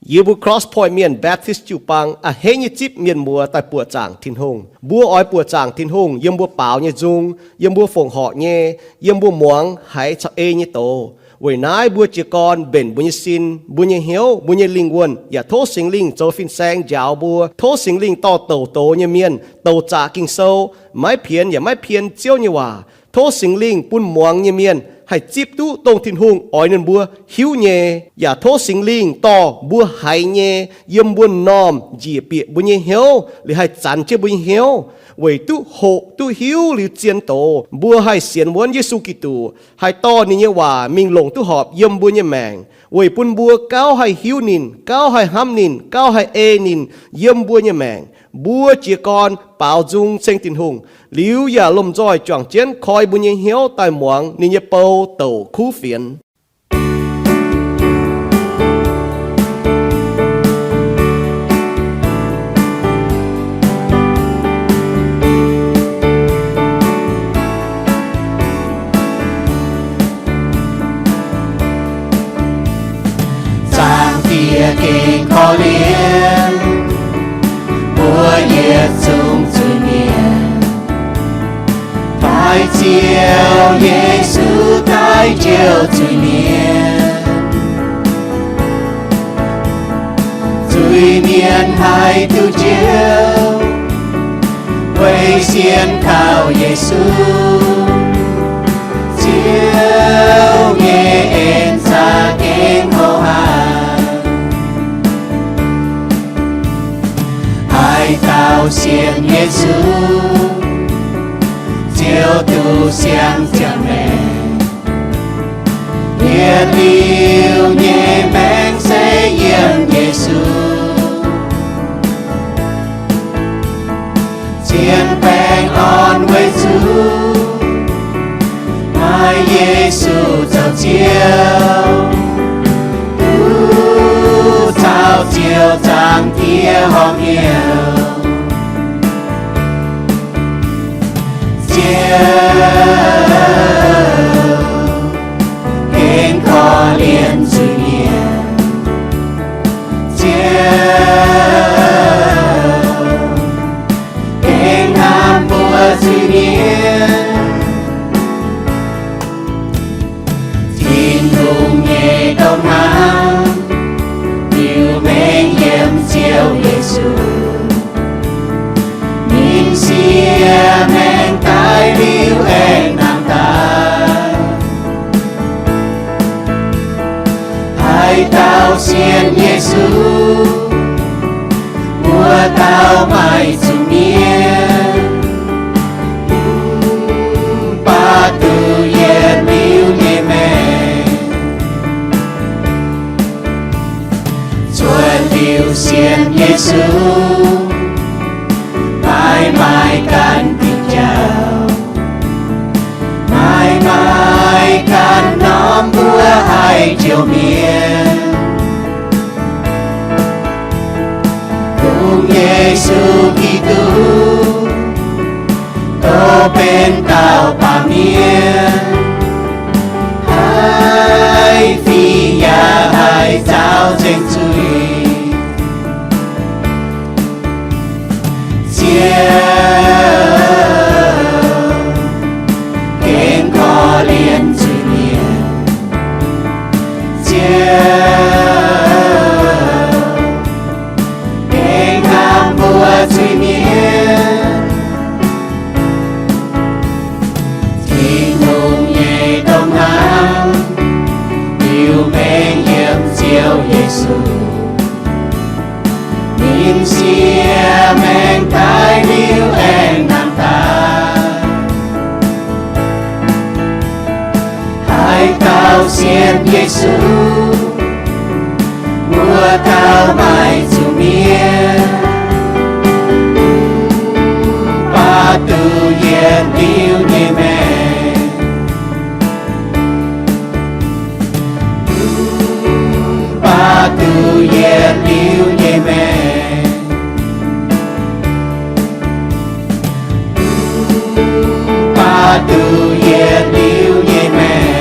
Yie mbuo Cross Point Mienh Baptist jiu-baang a'hneiv nyei zipv mienh muoz daaih buoqc zaangc Tin-Hungh. Mbuo oix buoqc zaangc Tin-Hungh yiem mbuo baaux nyei nzung, yiem mbuo fongc horc nyei, yiem mbuo muangx haiz caux ei nyei doz. Weic naaiv mbuo jiez gorn mbenc mbuo nyei sin, mbuo nyei hnyouv, mbuo nyei lingh wuonh, yaac tov Singx Lingh zoux fin-saeng njaaux mbuo. Tov Singx Lingh dorh douc doz nyei mienh, douc zaqc Ging-Sou, maiv pienx yaac maiv pien Ziouv nyei waac. Tov Singx Lingh bun muangx nyei mienh haih zipv duqv dongh Tin-Hungh oix ninh mbuo hiuv nyei, yaac tov Singx Lingh dorh mbuo haiz nyei yiem mbuo m'normh njiec bieqc mbuo nyei hnyouv, liuz haih zanx jienv mbuo nyei hnyouv, weic duqv hoqc duqv hiuv liuz zien doz, mbuo haih sienx wuonv Yesu Giduc, haih dorh ninh nyei waac mingh longc duqv horpc yiem mbuo nyei maengc, weic bun mbuo gauh haih hiuv ninh, gauh haih hnamv ninh, gauh haih ei ninh yiem mbuo nyei maengc. Mbuo jiez gorn baaux nzung ceng Tin-Hungh, liuz yaac lomh nzoih juangc jienv koi mbuo nyei hnyouv daaih muangx ninh nyei bou douc kuv fienx. Zaangc Diex gengh korv-lienh mbuo yietc zungv zuiz-mienh. Daaih Ziouv Yesu daaih jouh zuiz-mienh. Zuiz-mienh haih duqv jouh, weic sienx kaux Yesu, Ziouv nyei en za'gengh hlo haic. Haaix dauh sienx Yesu, ziouc duqv siang ziangh maengc. Yietc liuz nyei maengc se yiem Yesu. Zien baengh orn weic zuqc maaih Yesu zoux Ziouv, duqv caux Ziouv Zaangc Diex horpc hnyouv. Ziouv gengh korv-lienh zuiz-mienh. Ziouv gengh hnamv mbuo zuiz-mienh. Tin-Hungh nyei domh hnamv liuz mengh yiem Ziouv Yesu. Ninh siev maengc daaih liuz aengx nangh daaih. Haaix dauh sienx Yesu, wuov dauh maaih zuqc mienh, mv baac duqv yietc liuz nyei maengc. Cuotv liuz sienx Yesu, maiv maaih ganh diuc jauv, maiv maaih ganh norm mbuo haih jouh mienh. Kungx Yesu Giduc, dongh benx dauh baamh mienh, haih fih yaac haih zaaux nzengc zuiz. Ziouv gengh korv-lienh zuiz-mienh. Ziouv gengh hnamv mbuo zuiz-mienh. Tin-Hungh nyei domh hnamv liuz mengh yiem Ziouv Yesu. Ninh siev maengc daaih liuz aengx nangh daaih. Haaix dauh sienx Yesu, wuov dauh maaih zuqc mienh, mv baac duqv yietc liuz nyei maengc. Mv baac duqv yietc liuz nyei maengc. Mv baac duqv yietc liuz nyei maengc.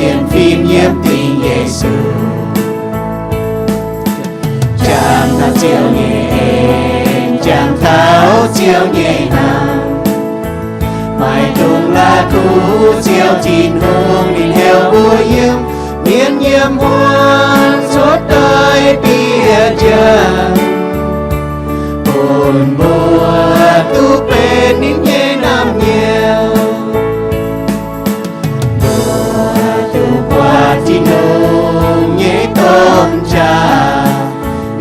sienx fim yiem dingc Yesu. Jangx taux Ziouv nyei en, jangx taux Ziouv nyei hnamv. Maiv dungx la'kuqv Ziouv Tin-Hungh, ninh heuc mbuo yiem mienh yiem wuonh cuotv daaih bieqc jangx, bun mbuo duqv benx ninh nyei naamh nyouz. Mbuo duqv buatc Tin-Hungh nyei domh qaqv,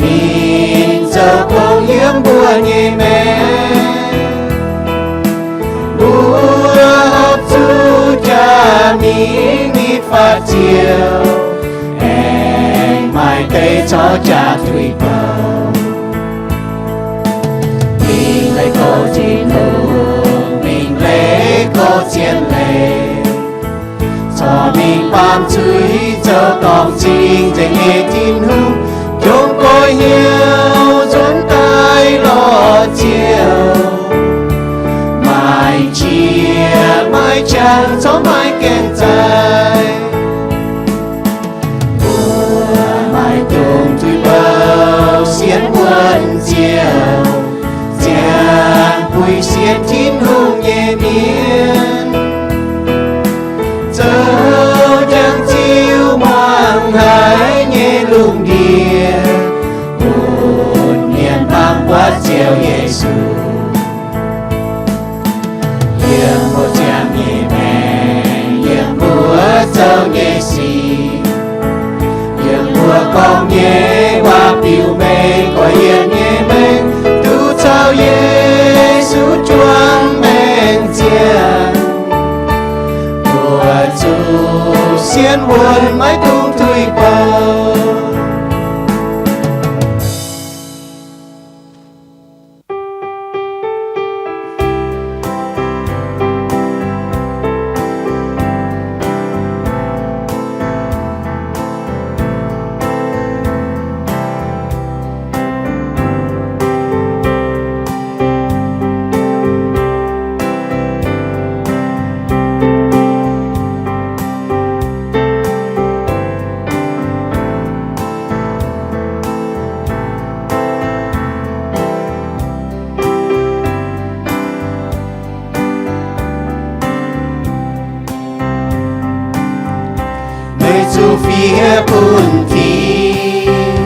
ninh zoux gong yiem mbuo nyei maengc. Mbuo horpc zuqc jaa-mingh nitv faatv Ziouv, aengx maaih deix corc jaa tuix bouh. Mingh leih goux Tin-Hungh, mingh leih goux zien leiz, corc mingh baamh zuiz zoux dorngc cing nzengc nyei Tin-Hungh, jomc goix hnyouv nzuonx daaih lorz Ziouv. Maaih qiex maaih qangx corc maaih gaengh zaih. Mbuo maiv dungx tuix bouh sienx wuonh Ziouv, ziangh buix sienx Tin-Hungh nyei mienh, zoux jangx ziux muangx haiz nyei lungh ndiev, bun mienh mangc buatc Ziouv Yesu. Yiem mbuo ziangh nyei maengc, yiem mbuo zoux nyei sic, yiem mbuo gorngv nyei waac biux mengh, gorx-youz nyei maengc, duqv caux Yesu juangc maengc ziangh, mbuo zuqc sienx wuonh maiv dungx tuix bouh. Meih zuqc fiev bun Tin,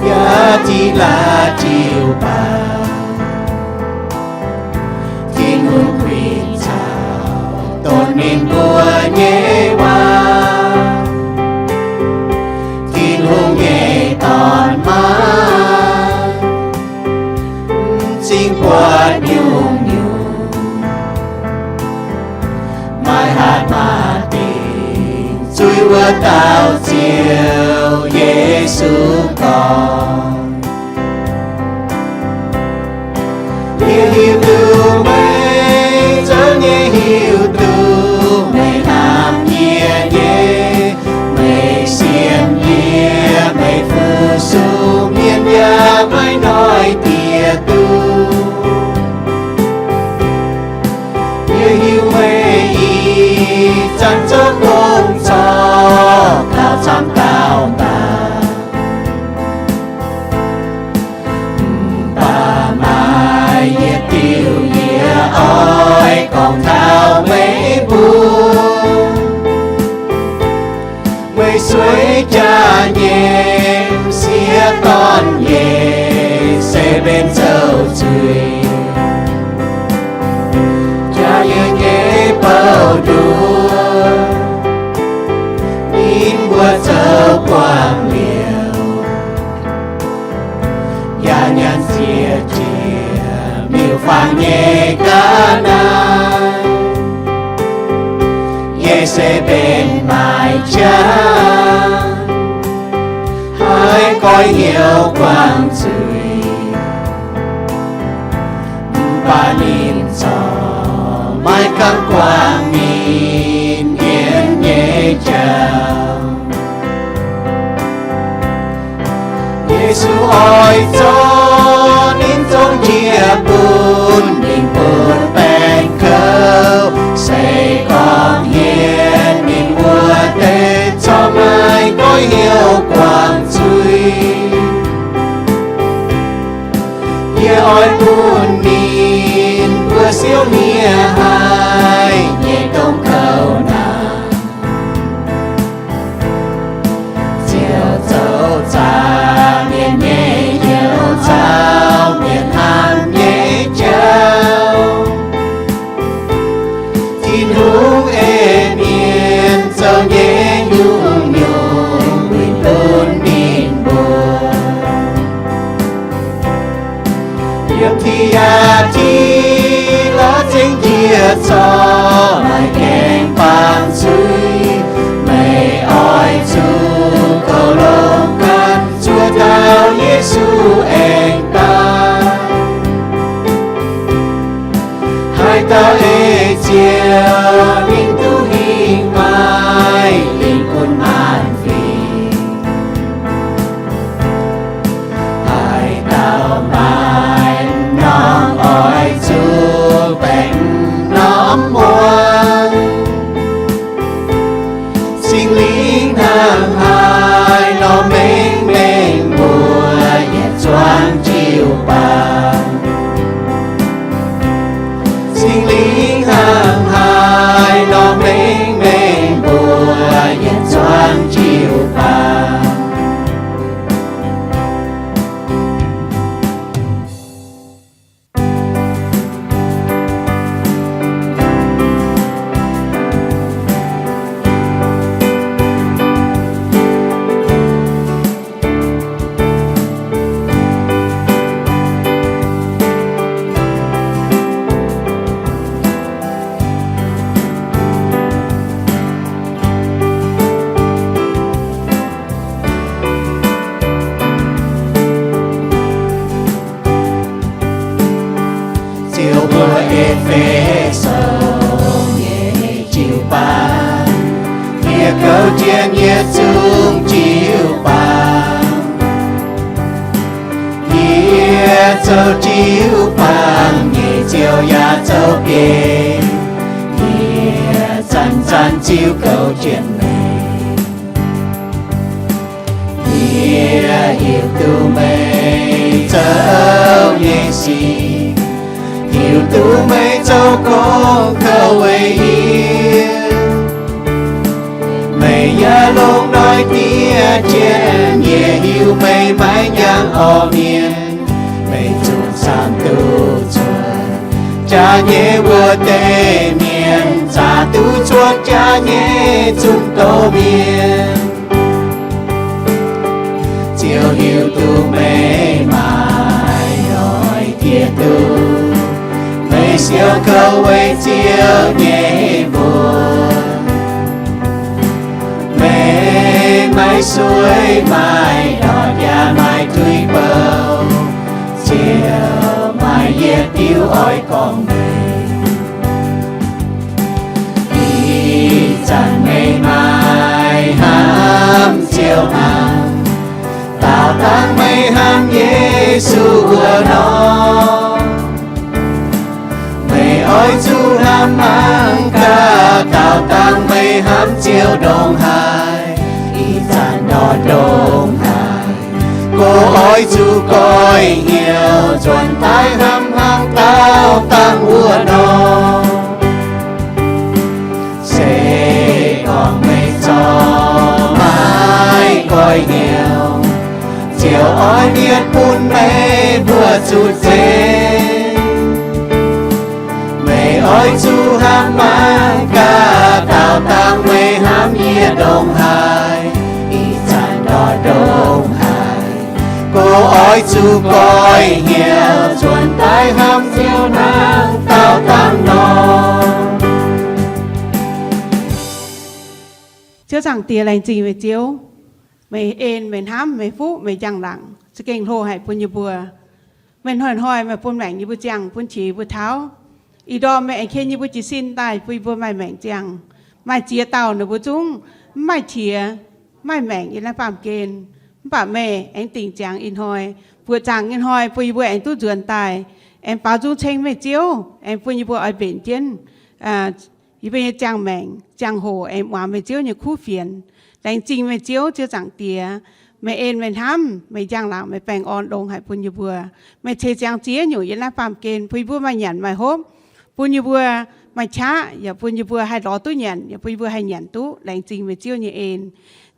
yaac diqv laaix jiu-baang. Tin-Hungh kuinx caux donx ninh mbuo nyei waac. Tin-Hungh nyei Dorn maiv m'zing buatc nyungc-nyungc, maaih hatc maaz-dingc zuiz wuov dauh Ziouv Yesu gorngv. Yie hiuv duqv meih zoux nyei, hiuv duqv meih hnamv yie nyei. Meih sienx yie, meih fu-sux mienh yaac maiv hnoi diex duqv. Yie hiuv meih ih zanc zoux gong corc taux camv dauh daaih. Mv baac maaih yietc diuh yie oix gorngv taux meih mbuo. Meih sueiv jaa nyei m'sieqv dorn nyei se benx zoux zuiz, jaa yie nyei bouh nduov, ninh mbuo zoux buangh liouc, yaac nyanc ziec jiex miuc-fangx nyei ga'naaiv. Yie se benx maaiz qangx, haih goix hnyouv guangc zuiz. Mv baac ninh corc maiv gaengh guangc ninh mienh nyei jauv. Yesu oix zorqv ninh zong njiec bun ninh butv-baengc kouv, se gorngv hienx ninh hnyouv guangc zuiz. Yie oix bun ninh mbuo siou hniev haic nyei dongh kouv naanc. Ziouv zoux zaah mienh nyei hnyouv, caux mienh hnamv nyei jauv. Tin-Hungh ei mienh zoux nyei nyungc-nyungc winh bun ninh mbuo. Yiem Ti^aa^ti lorz zengv jiex corc maaih gaengh baamh zuiz. Meih oix zuqc goux longx ganh zuov taux Yesu aengx daaih. Haaix dauh ei Ziouv, ninh duqv hingh maaih lingh bun maanc fingx. Haaix dauh maaih norm oix zuqc baengh norm muangx. Singx Lingh hnangv haaix nor mengh mengh mbuox yietc zungv jiu-baang. Singx Lingh hnangv haaix nor mengh mengh mbuox yietc zungv jiu-baang. Ziouv mbuox E^fe^so nyei jiu-baang, yie kouv jienv yie zungv jiu-baang. Yie zoux jiu-baang nyei Ziouv yaac zoux biei. Yie zanc-zanc ziouc kouv jienv meih. Yie hiuv duqv meih zoux nyei sic, hiuv duqv meih zoux gong kouv weic yie. Meih yaac longc noic diev jienv yie, hiuv meih maiv njang orqc mienh. Meih zuqc camv duqv cuotv jaax nyei wuov deix mienh, zaqc duqv cuotv jaax nyei zunc doz mienh. Ziouv hiuv duqv meih maaih noic diev duqv meih siou kouv weic Ziouv nyei mbuox. Meih maiv sueih, maiv ndortv, yaac maiv tuix bouh. Ziouv maaih yietc diuh oix gorngv meih. Ih zanc meih maaih hnamv Ziouv hnangv, daauh dangh meih hnamv Yesu wuov nor. Meih oix zuqc hnamv mangc gaax, daauh dangh meih hnamv Ziouv ndongc haaix, ih zanc nor ndongc haaix. Gorx oix zuqc goiv hnyouv nzuonx daaih hnamv hnangv daauh dangh wuov nor. Se gorngv meih corc maiv goiv hnyouv, Ziouv oix mietc bun meih mbuo zuqc nzengc. Meih oix zuqc hnamv mangc gaax, daauh dangh meih hnamv yie ndongc haaix, ih zanc nor ndongc haaix. Gorx oix zuqc goiv hnyouv nzuonx daaih hnamv Ziouv hnangv daauh dangh nor. Ziouv Zaangc Diex, laengz zingh meih Ziouv. Meih en, meih hnamv, meih fuqv, meih njang-laangc, za'gengh hlo haic bun yie mbuo. Meih hnoi-hnoi meih bun maengc yie mbuo ziangh, bun qiex yie mbuo tauv. Ih ndorm meih aengx ken yie mbuo jiez sin daaih bun yie mbuo maaih maengc ziangh. Maaih ziex dauh ninh mbuo zungv mv maaih qiex, mv maaih maengc yiem naaiv baamh gen. Mv baac meih aengx dingc ziangx ih hnoi, buoqc zaangc ih hnoi bun yie mbuo aengx duqv nzuonx daaih, aengx baaux nzung ceng meih Ziouv, aengx bun yie mbuo oix mbenc jienv yie mbuo nyei ziangh maengc ziangh hoc, aengx muangx meih Ziouv nyei kuv fienx. Laengz zingh meih Ziouv, Ziouv Zaangc Diex. Meih en meih hnamv, meih njang-laangc meih baengh orn longx haic bun yie mbuo. Meih ceix ziangx ziex nyungc yiem naaiv baamh gen bun yie mbuo maaih nyanc maaih hopv, bun yie mbuo maaih qaqv, yaac bun yie mbuo haih lorz duqv nyanc, yaac bun yie mbuo haih nyanc duqv. Laengz zingh meih Ziouv nyei en.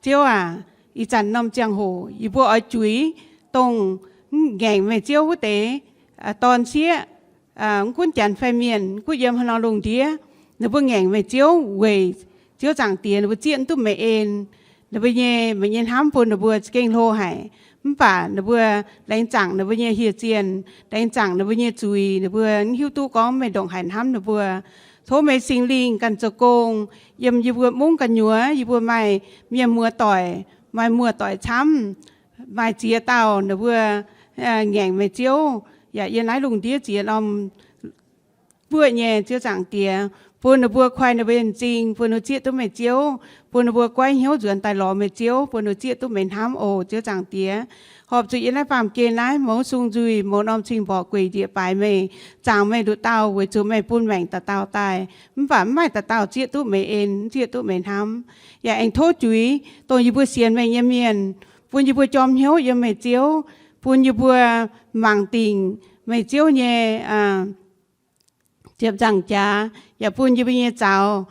Ziouv aac, ih zanc norm ziangh hoc yie mbuo oix juix dongh ngaengc meih Ziouv wuov deix dorn-sieqv, mv gunv janx fai mienh, mv gunv yiem haaix norm lungh ndiev, ninh mbuo ngaengc meih Ziouv weic Ziouv Zaangc Diex ninh mbuo zieqv duqv meih en. Ninh mbuo nyei, meih nyei hnamv bun ninh mbuo za'gengh hlo haic. Mv baac ninh mbuo laengz zaangc ninh mbuo nyei hieh zienh, laengz zaangc ninh mbuo nyei zuiz, ninh mbuo mv hiuv duqv gorngv meih ndongc haaix hnamv ninh mbuo. Tov meih Singx Lingh ganh zoux gong yiem yie mbuo mungv gu'nyuoz, yie mbuo maaih mienh muoz-doic, maaih muoz-doic camv, maaih ziex dauh ninh mbuo ngaengc meih Ziouv, yaac yiem naaiv lungh ndiev ziex norm buoqv nyei, Ziouv Zaangc Diex, bun ninh mbuo koi ninh mbuo nyei m'zing, bun ninh mbuo zieqv duqv meih Ziouv, bun ninh mbuo goiv hnyouv nzuonx daaih lorz meih Ziouv, bun ninh mbuo zieqv duqv meih hnamv oc, Ziouv Zaangc Diex. Horpc zuqc yiem naaiv baamh gen naaiv mouz sung nzuih, mouz norm cing-mborqc gueic njiec baaix meih, zaangc meih nduqc dauh weic zuqc meih bun maengc dauh dauh daaih. Mv baac mv maaih dauh dauh zieqv duqv meih en, zieqv duqv meih hnamv. Yaac aengx tov juix dongh yie mbuo sienx meih nyei mienh, bun yie mbuo jorm hnyouv yiem meih Ziouv, bun yie mbuo mangc dingc meih Ziouv nyei ziepc nzaangc jaax, yaac bun yie mbuo nyei zaux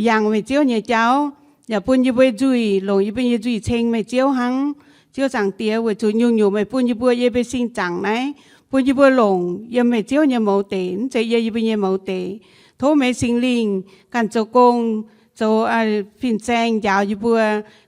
yangh meih Ziouv nyei jauv, yaac bun yie mbuo nzuih longc yie mbuo nyei nzuih ceng meih Ziouv hnangv. Ziouv Zaangc Diex, weic zuqc nyungc-nyungc meih bun yie mbuo yiem mbuo sin zaangc naaiv, bun yie mbuo longc yiem meih Ziouv nyei mouz deic, mv zeiz yiem yie mbuo nyei mouz deic. Tov meih Singx Lingh ganh zoux gong, zoux fin-saeng njaaux yie mbuo,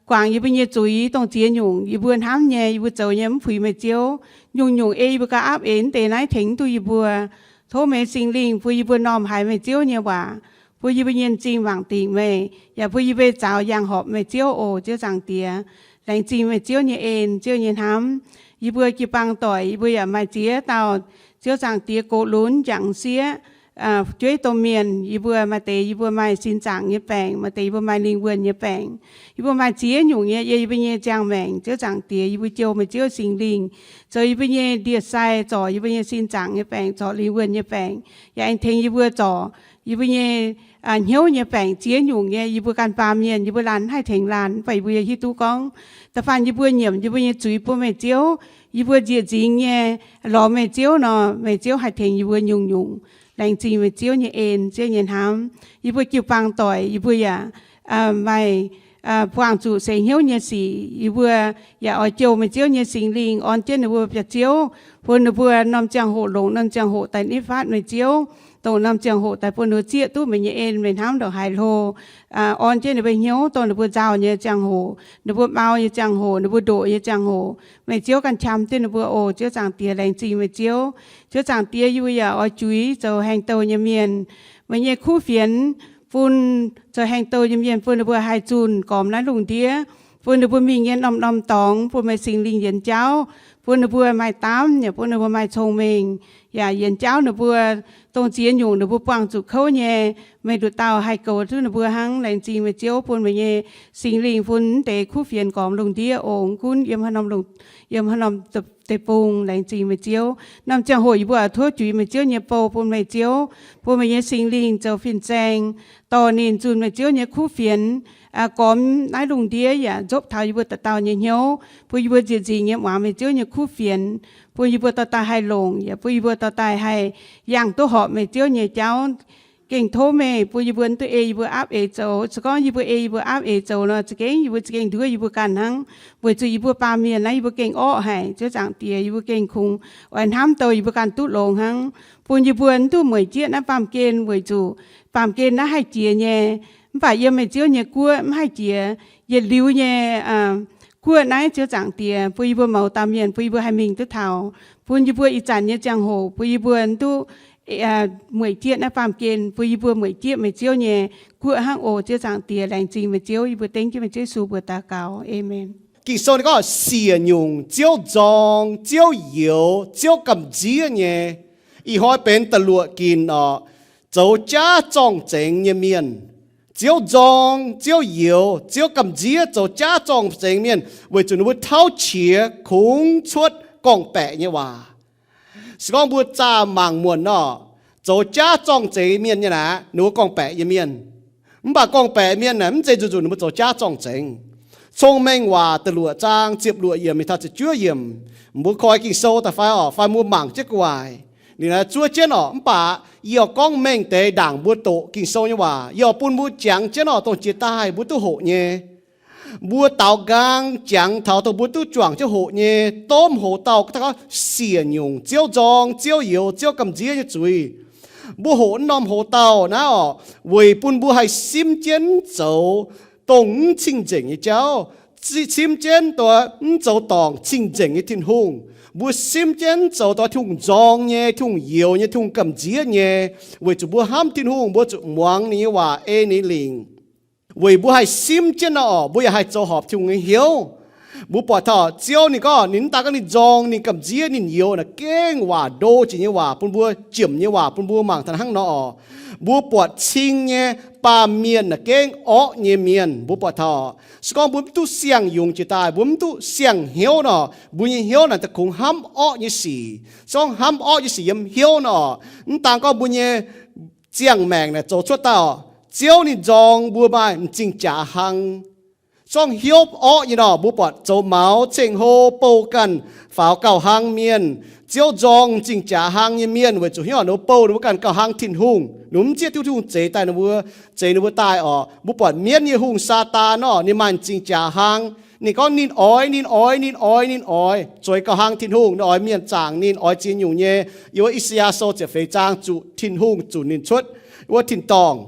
guangc yie mbuo nyei zuiz, dongh ziex nyungc yie mbuo hnamv nyei, yie mbuo zoux nyei mv puix meih Ziouv. Nyungc-nyungc ei yie mbuo gauh aapv eix mv deix naaiv tengx mv duqv yie mbuo. Tov meih Singx Lingh bun yie mbuo m'normh haiz meih Ziouv nyei waac, bun yie mbuo nyei m'zing mangc dingc meih, yaac bun yie mbuo zaux yangh horpc meih Ziouv oc, Ziouv Zaangc Diex. Laengz zingh meih Ziouv nyei en, Ziouv nyei hnamv. Yie mbuo jiu-baang doic, yie mbuo yaac maaih ziex dauh, Ziouv Zaangc Diex, gox lunx, m'jangc m'sieqv, jueiv domh mienh. Yie mbuo maaih deix yie mbuo maaih sin zaangc nyei baengc, maaih deix yie mbuo maaih lingh wuonh nyei baengc. Yie mbuo maaih ziex nyungc nyei yiem yie mbuo nyei ziangh maengc, Ziouv Zaangc Diex. Yie mbuo jouh meih Ziouv Singx Lingh zoux yie mbuo nyei ndie-sai, zorc yie mbuo nyei sin zaangc nyei baengc, zorc lingh wuonh nyei baengc, yaac aengx tengx yie mbuo zorc yie mbuo nyei hnyouv nyei baengc ziex nyungc nyei. Yie mbuo ganh baamh mienh, yie mbuo laanh mv haih tengx laanh, mv baac yie mbuo hiuv duqv gorngv da'faanh yie mbuo nyiemc yie mbuo nyei zuiz bun meih Ziouv, yie mbuo nzieqc nzingx nyei lorz meih Ziouv nor, meih Ziouv haih tengx yie mbuo nyungc-nyungc. Laengz zingh meih Ziouv nyei en, Ziouv nyei hnamv. Yie mbuo jiu-baang doic, yie mbuo yaac maaih buangh zuqc seix hnyouv nyei sic. Yie mbuo yaac oix jouh meih Ziouv nyei Singx Lingh orn jienv ninh mbuo biauv Ziouv, bun ninh mbuo norm ziangh hoc longc norm ziangh hoc daaih nitv fatv meih Ziouv, dongh norm ziangh hoc daaih bun ninh mbuo zieqv duqv meih nyei en, meih hnamv ndongc haaix hlo. Orn jienv ninh mbuo hnyouv dongh ninh mbuo nzauh nyei ziangh hoc, ninh mbuo mau nyei ziangh hoc, ninh mbuo ndoqc nyei ziangh hoc, meih Ziouv ganh qam jienv ninh mbuo oc. Ziouv Zaangc Diex, laengz zingh meih Ziouv. Ziouv Zaangc Diex, yie mbuo yaac oix juix zoux haengh douh nyei mienh, meih nyei kuv fienx, bun zoux haengh douh nyei mienh bun ninh mbuo haih zunh gormx naaiv lungh ndiev, bun ninh mbuo mingh nyei norm-norm dorngx bun meih Singx Lingh yienx jauv, bun ninh mbuo maaih daamv, yaac bun ninh mbuo maaih cong-mengh, yaac yienx jauv ninh mbuo dongh ziex nyungc ninh mbuo buangh zuqc kouv nyei, meih nduqc dauh haih goux duqv ninh mbuo hnangv. Laengz zingh meih Ziouv bun meih nyei Singx Lingh bun mv deix kuv fienx gormx lungh ndiev oc, mv gunv yiem haaix norm, yiem haaix norm deic-bung. Laengz zingh meih Ziouv. Norm ziangh hoc yie mbuo oix tov juix meih Ziouv nyei bou bun meih Ziouv, bun meih nyei Singx Lingh zoux fin-saeng dorh ninh zunh meih Ziouv nyei kuv fienx gormx naaiv lungh ndiev yaac nzopv taux yie mbuo dauh dauh nyei hnyouv, bun yie mbuo nzieqc nzingx nyei muangx meih Ziouv nyei kuv fienx, bun yie mbuo dauh dauh haih longc, yaac bun yie mbuo dauh dauh haih yangh duqv horpc meih Ziouv nyei jauv. Gengh tov meih bun yie mbuo mv duqv ei yie mbuo aapv eix zoux. Se gorngv yie mbuo ei yie mbuo aapv eix zoux nor, za'gengh yie mbuo za'gengh nduov yie mbuo ganh hnangv, weic zuqc yie mbuo baamh mienh naaiv yie mbuo gengh orqv haic. Ziouv Zaangc Diex, yie mbuo gengh kungx oix hnamv douh yie mbuo ganh duqv longx hnangv, bun yie mbuo mv duqv mueic jieqv naaiv baamh gen, weic zuqc baamh gen naaiv haih jiex nyei, mv baac yiem meih Ziouv nyei guoqv mv haih jiex. Yietc liuz nyei guoqv naaiv, Ziouv Zaangc Diex, bun yie mbuo mouz dauh mienh, bun yie mbuo haih mingh duqv taux, bun yie mbuo ih zanc nyei ziangh hoc bun yie mbuo mv duqv mueic jieqv naaiv baamh gen, bun yie mbuo mueic jieqv meih Ziouv nyei guoqv hnangv oc. Ziouv Zaangc Diex, laengz zingh meih Ziouv. Yie mbuo dengv jienv meih Ziouv Yesu mbuox daux gaux. Aamen. Ging-Sou gorngv siec nyungc Ziouv nzorng, Ziouv youx, Ziouv gamh nziev nyei. Ih hnoi benx da'luoqc ginc orqc, zoux jaav zorng-zengx nyei mienh. Ziouv nzorng, Ziouv youx, Ziouv gamh nziev zoux jaav zorng-zengx mienh, weic zuqc ninh mbuo tauv qiex kungx cuotv gorngv-baeqc nyei waac. Se gorngv mbuo zaah mangc muonc nor, zoux jaav zorng-zengx mienh nyei naaic, ninh mbuo gorngv-baeqc nyei mienh. Mv baac gorngv-baeqc mienh naaic mv zeiz zuqc zuqc ninh mbuo zoux jaav zorng-zengx. Cong-Mengh Waac da'luoqc zaang ziepc luoqc yiemc mingh taux ziepc juov yiemc. Mbuo koi Ging-Sou daaih fai orqc, fai mbuo mangc jienv gu'nguaaic. Ninh naaiv zuov jienv orqc, mv baac yie oix gorngv mengh deix ndaangc mbuo doqc Ging-Sou nyei waac. Yie oix bun mbuo jangx jienv orqc, dongh jiex daaih mbuo duqv hoqc nyei. Mbuo daaux nqaang jangx taux dongh mbuo duqv juangc jienv hoqc nyei, domh hoc dauh gorngv siec nyungc, Ziouv nzorng, Ziouv youx, Ziouv gamh nziev nyei zuiz. Mbuo hoqc wuov norm hoc dauh naaiv orqc, weic bun mbuo haih simv jienv mv zoux dongh mv cing-nzengc nyei jauv, simv jienv dongh mv zoux dorngc cing-nzengc nyei Tin-Hungh. Mbuo simv jienv mv zoux dongh Tin-Hungh nzorng nyei, Tin-Hungh youx nyei, Tin-Hungh gamh nziev nyei, weic zuqc mbuo hnamv Tin-Hungh, mbuo zuqc muangx ninh nyei waac, ei ninh lingc. Weic mbuo haih simv jienv nor orqc, mbuo yaac haih zoux horpc Tin-Hungh nyei hnyouv. Mbuo buatc taux Ziouv ninh gorngv, ninh mv daan gorngv ninh nzorng, ninh gamh nziev, ninh youx naaic gengh waac ndo jiex nyei waac bun mbuo, jiemc nyei waac bun mbuo mangc taux hnangv nor orqc. Mbuo buatc cing nyei baamh mienh naaic gengh orqv nyei mienh. Mbuo buatc taux se gorngv mbuo mv duqv siang-yungz jiex daaih, mbuo mv duqv siang-hnyouv nor, mbuo nyei hnyouv naaic da'kungx hnamv orqv nyei sic. Se gorngv hnamv orqv nyei sic yiem hnyouv nor orqc, mv daan gorngv mbuo nyei ziangh maengc naaic zoux cuotv daaih orqc, Ziouv ninh nzorng mbuo maaih m'zing jaax hlang. Se gorngv hnyouv orqv nyei nor, mbuo buatc zoux maux ceng-hlo, bouh ganh faaux gauh hlang mienh. Ziouv nzorng m'zing jaax hlang nyei mienh weic zuqc hnyouv ninh mbuo bouh ninh mbuo ganh gauh hlang Tin-Hungh, ninh mbuo mv zieqv Tin-Hungh zeix daaih ninh mbuo, zeix ninh mbuo daaih orqc. Mbuo buatc mienv nyei hungh Saadaan nor, ninh maaih m'zing jaax hlang. Ninh gorngv ninh oix, ninh oix, ninh oix, ninh oix zueiz gauh hlang Tin-Hungh, ninh oix mienh zaangc ninh, oix ziex nyungc nyei. Yiem wuov I^saa^yaa Sou ziepc feix zaang zuqc Tin-Hungh zunc ninh cuotv wuov tin-dorngh.